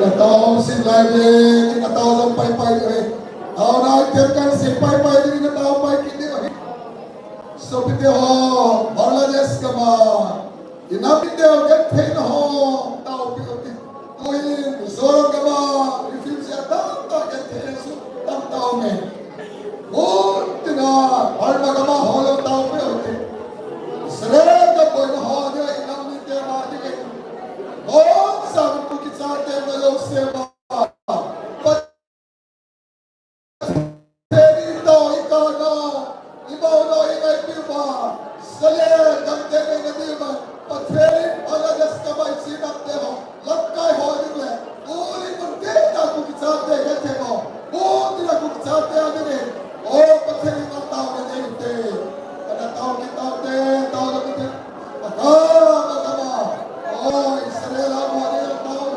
Natao sin lai le, natao jong pai pai le. Tao nai tem kan sin pai pai le, natao pai kit le. Sopite ho, Bangladesh gam a, inam India ho gentheina ho taopi u hite. Tuhin Mizoram gam a refugee atamtah gentheina su tamtah aume. Mun tina Burma gam a ho jong taopi u hite. Israel gam boina ho dia inam India ma ding e. Hon sa Kuki chate nalou sema. Pathen in tao i kana, i baona i ngaipiu va, Sale gamte ngai nadiu va, Pathen in Bangladesh gam a i chinamte ho, lamkai ho ding le, tuni mun tina Kuki chate genthei ho, mun tina Kuki chate a ding in, o Pathen in atao na nei u hite, ana tao kit taute, tao na kit te, Pakai, Pakai, o Israel a mo ding tao.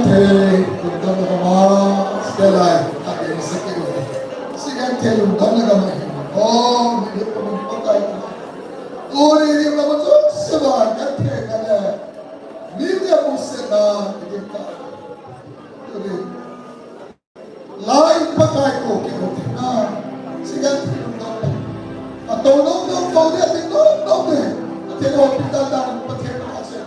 Thei, lungdamna gam a, Stella, a ke ni sa ke u. Sigenthei lungdamna gam a hin. O, mi le pa mi pa kai. Tuni ni la ma chu se ba ka the ka le. Mi te mu se na, ni ta. Tuni. Lai Pakai ko ke ko te na. Sigenthei lungdam. A to no no to de, a to no no de. A te no pi ta ta, pa te na se.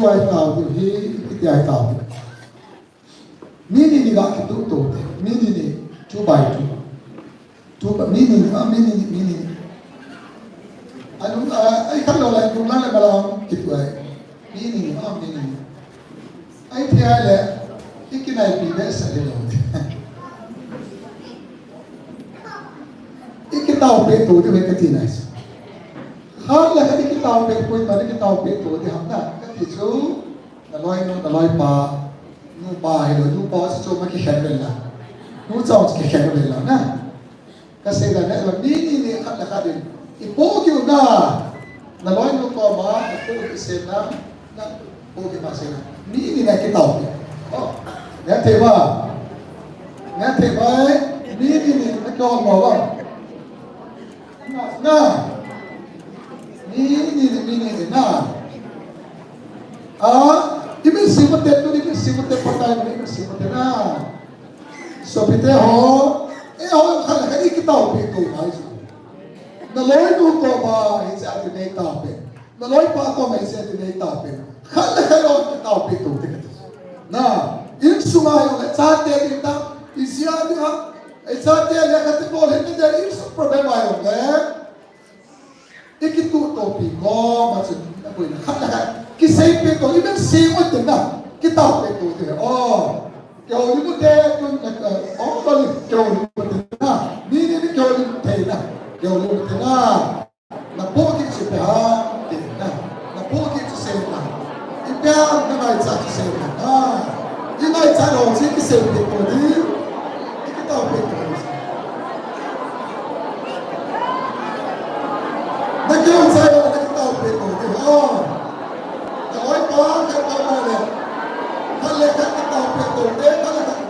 Pai tau diu hi, iti ai tau diu. Mi ni ni ga kituh to te. Mi ni ni, two by two. Two by, mi ni ni, ah, mi ni ni, mi ni ni. Anu, ah, ai khat lou lai, nung lang le balang kituh ai. Mi ni ni, ah, mi ni ni. Ai thi ai le, i kinaipi behseh le lou. I kitao peh to diu hi kati nai. Khat le khat i kitao peh, koima i kitao peh to diu ham na, kati chu. Na loinu, na loipa, nupa hilou, nupa chu chu ma kikhen vel la. Nu chong chu kikhen vel la na. Kasei la na, mi ni ni khat le khat in. I pohgih u na. Na loinu koma, na pohgih sel na, na pohgih ma sel na. Mi ni na kitao peh. Oh, na thei ba. Na thei ba, mi ni ni na kihol mo ba. Na. Mi ni ni, mi ni ni na. Ah, i min sing u te, tuni min sing u te, pakai min sing u te na. Sopite ho, eiho khat le khat i kitao peh to ngai chu. Na loinu koma hiche a ti nei tao peh. Na loipa koma hiche a ti nei tao peh. Khat le khat i kitao peh to te kati. Na, insunga jong le chate ding ta, i jia ding ham, i chate le khat te bol hin te insung problem a jong le. I kituh to pi koma chun, na boina khat le khat. Kisei peh to, i min sing u te na. Kitao peh to te. Oh. Kihoulim u te, tun na, oh, kihoulim u te na. Mi ni ni kihoulim thei na. Kihoulim u te na. Na pohgih chu pe ham, ti na. Na pohgih chu sei na. Ipi ham na ngaichat chu sei na. Ah. I ngaichat lou chu kisei peh to diu. I kitao peh to diu. Na kihouchai lou, na kitao peh to diu. Ah. Na loipa khat koma le. Khat le khat kitao peh to te, khat le khat.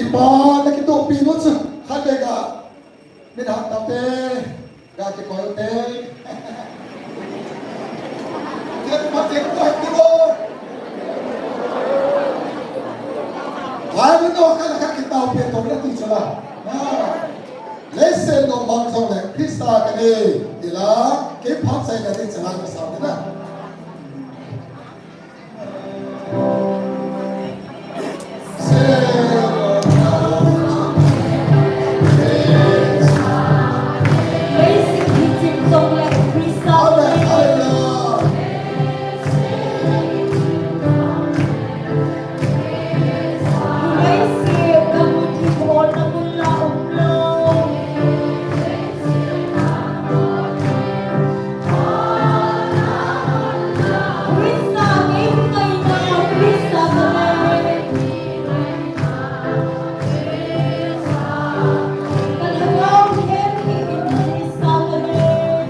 Kipa na kitohpi nu chu. Khat le ga. Min hak tau te. Ga kikoi u te. Jet ma jet koi ti bo. Ai, min no khat le khat kitohpi to na ti chu la. Na. Leiset nung mang jong le Krista kanei, ti la, kei phatchaina ding chang a kasau ding a. Leiset hi chim jong le Krista kanei. Leiset kamu thim olna mun la um lou. Krista ngai ngai na, Krista ngai. Ka lhagao hem hi in Krista ngai.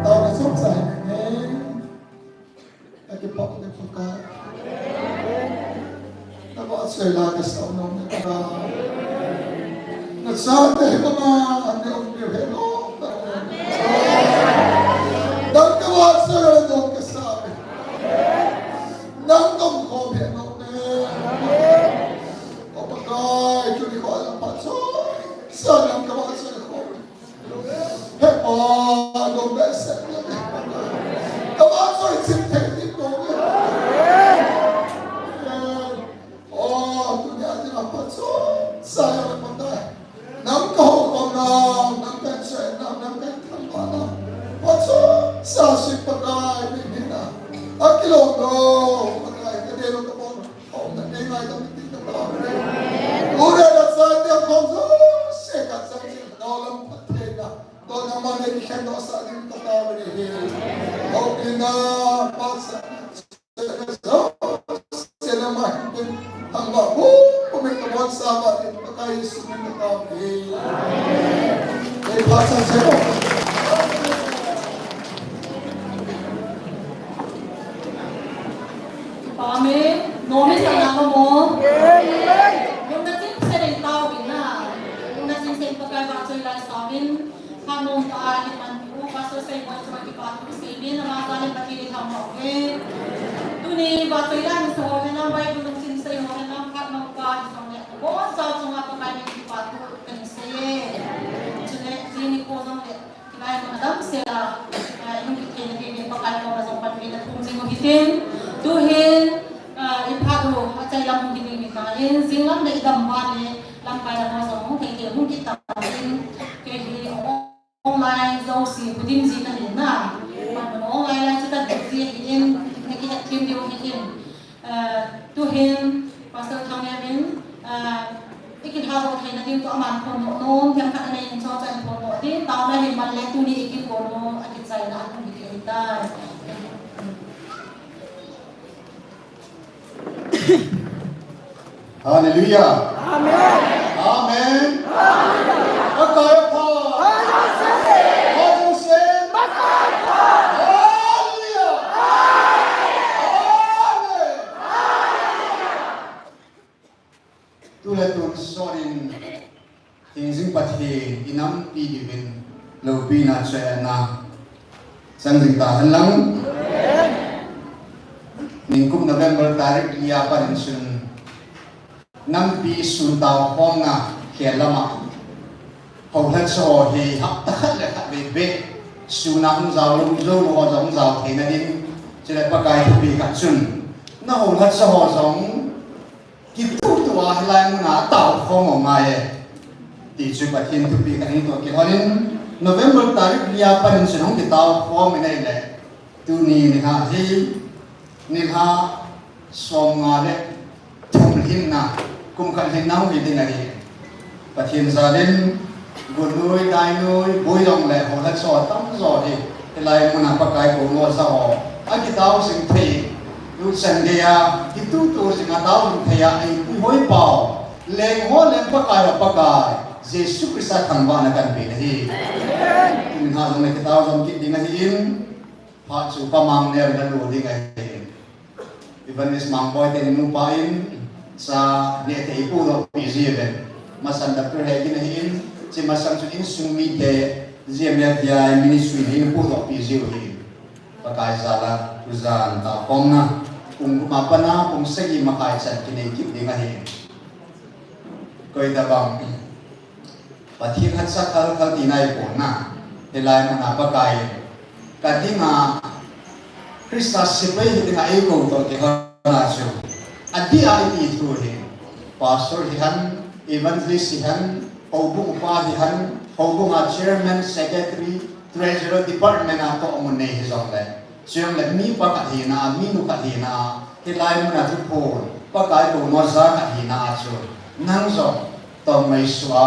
Tau na sum sa hen. Ka kipah le Pakai. Na vahchoi la ka sau nom na ka. Na chate hi mama an ne um piu he nom na. Nang ka vahchoi la nom ka sa ve. Nang nom khom he nom ne. O Pakai, tuni kho a phat choi sa nang ka vahchoi khom. He pa, dong behseh le. Ka vahchoi chim thei ding dong le. O, tunia dinga phat chomcha jong Pakai. Nang ka houkhomna, nang ka chena, nang ka thangvahna. Phat chomcha jong Pakai, mi mina. Akilom lou, Pakai, ka dei lou ka bol. Aumna nei ngaidam ding ka taove. Ure la chate khom jouse ka chang jing, nang lam phattheina, nangman nei kikhen doh sah ding ka taove. Houlimna, pachatna, jouse nangma hin pen, thangvah pumpi ka bol sah ding Pakai Jesu min in ka taove. Ei pachat sah o. Amen. Nomi sa na mo. Lungna chimsah in taovin na. Lungna chimsah in Pakai vahchoi la sauvin. Khat nom tah a iman u Pastor Seiboi chunga kipa thu seipeh in ama jal in Pathen ithangvah uve. Tuni vahchoi la hin sa ho henlang, Bible lungchim sei ho henlang, khat nom tah a hin sa ho henlang. Boncha chunga Pakai min in kipa thu kahin sei e. Chule, tuni kho jong le. Hilai mun a damsel a, ah, i hung kithei na ding in Pakai koma jong panpina thum jing u hitin. Tuhin, ah, i phat u, achai lam hung kiding hitan, jing lam le i dam uva le, lamkai lam a jong hung thei thei hung kit tan, kei hi hung Lai Zosi, Buddhist ji ka hin na. Pan mun ong lai lai chu ka Buddhist ji hi in, na ki het kim diu hi in. Eh, tu hin, Pastor Thang Neo in, eh, i ki ha do thei na ding tu aman phon no, no, thang khat na in cho chan phon no, ding, tao na hin man le tu ni i ki phon no, a ki chai na, a kum hi ki tai. Hallelujah. Amen. Amen. Hallelujah. Pakai apha. Hallelujah. Hallelujah. Tule tun sorin, hingjing Pathen i nampi diuvin loupina choi-atna chang jing ta hen lang. Nikum November tarik li a pat in chun nampi sun taokhomna khel lama houhatcha ho hi hapta khat le khat vei beh suna hung jao lou, jou lou ho jong jao theina din, chule Pakai thupeh khat chun na houhatcha ho jong kituhtuh a hilai muna taokhom u ngai e. Ti chu Pathen thupeh khat in toh kilhonin November tarik li a pat in chun hung kitaokhom in ahile. Tuni nikho hi nilhah somnga le thum lhinna, kum khat lhinna hung hi ding ahi. Pathen jalin, gunoi, dainoi, boi jong le houhatcha ho tamjo hi, hilai muna Pakai kou nosa ho akitao jing thei, tuchan geiya kituhtuh jing a tao jing thei a, eipui hoipau, leng ho leng Pakai ho Pakai Jesu Christa thangvahna kahin pe nahi. Tuni nikho jong le kitao jong kit ding ahin, phat chu pamang neo na lo ding ahin. Evangelist Mangboi te nupa in cha neh thei pudoh pi ji uve. Masan Doctor Hegin ahin, chi masang chu insung mite G M F D I ministry in pudoh pi ji u ahin. Pakai jal a tujan taokhomna pung gup a pat a pung sagi makai chan kinei kit ding ahin. Koi tabang Pathen hatsah khalkhal tina i pon na, hilai muna Pakai in, ka dinga Christa sepai hi dinga eikou toh kihona chu, adeh a iti thu hi, pastor hihen, evangelist hihen, houbung upa hihen, houbung a chairman, secretary, treasurer, department a tohmun nei hijongle, Chujongle mi pa khat hina a, mi nu khat hina a, hilai muna thuphon Pakai kou nosa khat hina a chu, nang jong tong ngaisua,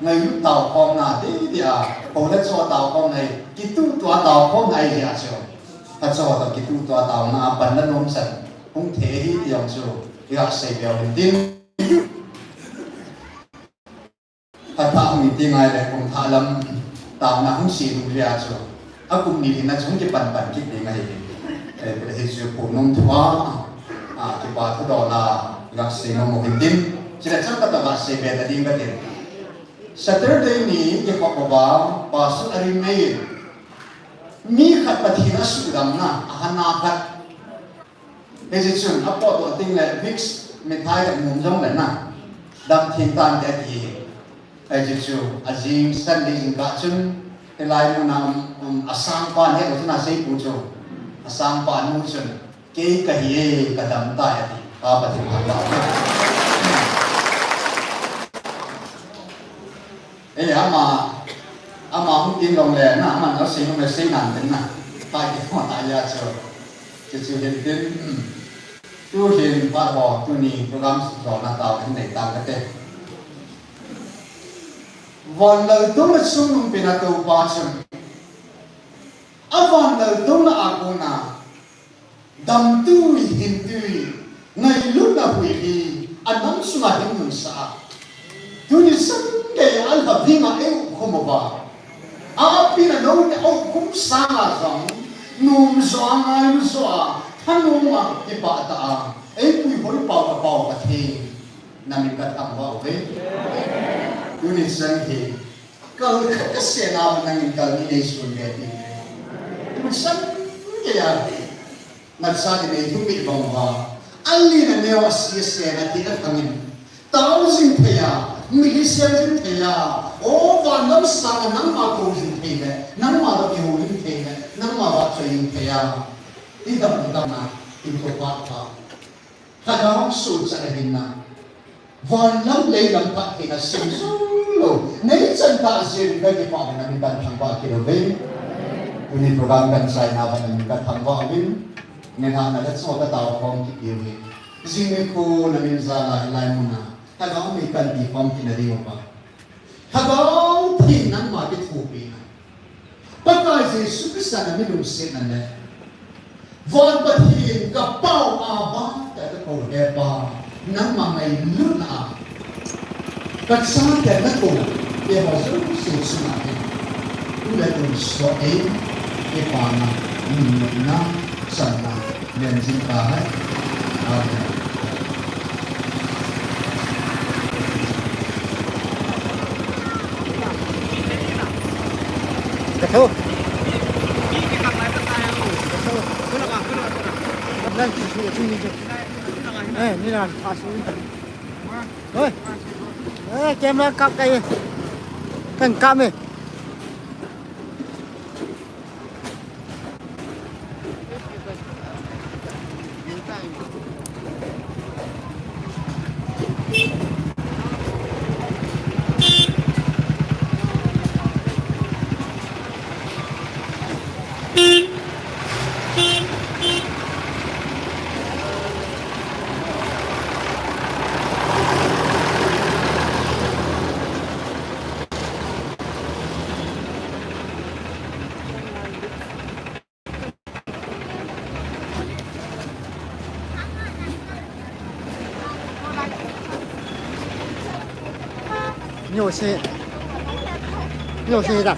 ngailut taokhomna dei dei a, houhatcha ho taokhomna hi, kituhtuh a taokhomna ahi jeh a chu, hacha ho toh kituhtuh a taona a pan la nom chan hung thei ahi ti jong chu, iga sei beu hin tin. Phat thah hung i ti ngai le kum thah lam taona hung si lung jeh a chu, a kum ni lhinna chu hung kipan pan kit ding ahi. Eh, hi chu pu nom thu a, a, kipa thu dol a, iga sei nom u hin tin. Chule chang khat a ga sei be ta ding ka tin. Saturday ni kikhop uva, Pastor Arimei in mi khat Pathen a sudamna, a hana khat Hiche chun apotdoh ding le Vicks mithai le mum jong le na, dam theng tante ati hi. Hiche chu ajing Sunday jingkah chun hilai muna um, um, asangpa neh lou chun aseipu chu, asangpa nu chun, kei kahi e, kadam tai ati. Ka Pathen thangvah na. Ei, ama, ama hung tin long le na, ama na sei long le sei nan tin na. Pai ti mo ta ya chu. Chu chu hin tin. Tu hin pa ho, tuni program su zo na tao hin nei tang kate. Von lal tung le sung nung pina to pa chu. A von lal tung na a ko na. Damtui, hintui, ngailutna huipi, anam sunga hin nunsa a. Tuni chan geiya alhavinga eikhum uva. Apina note akhum sanga jong, nom jo a ngailu jo a, thanom a, kipah tah a, eipui hoipau kapau Pathen, namin kathangvah uve. Tuni chan hi, kal khat kasei nau nangin kal ni neisun ve ti. Tuni chan geiya. Nacha din eithum beh bang uva. Alina neo a sese na ti na khangin. Tao jing thei a, mi kisem jing thei a. O, van lam sanga nangma kou jing thei le, nangma toh kihou jing thei le, nangma vahchoi jing thei a. Ti dam dam na, ti ko pa pa. Ka dang su cha na hin na. Van lam lei lam phat theina sim jou lou, Nei chan tah jeh in kakipah in namin kathangvah kit uve. Tuni program kachaina uva namin kathangvah uvin. Ngen hahna le chonkhom kit uve. Jing nikho namin jal a hilai mun a Lhagao mei kanti khom kit nading uva, Lhagao Theng nangma kithopi na. Pakai Jesu Christa nami lungsetna le, Van Pathen ka Pa u, Abba, tia kakou, He Pa, nangma ngailutna a, kachate nakou, keiho jouse chunga hin, um le tun soh in, kipana, nunna, channa, len jing tahai. Amen. Ka tho. Ka tho. Lan chu chu chu ni chu. Eh, ni lan pha su. Oi. Eh, camera kap kai. Kan kap me. Nyo se. Nyo se da.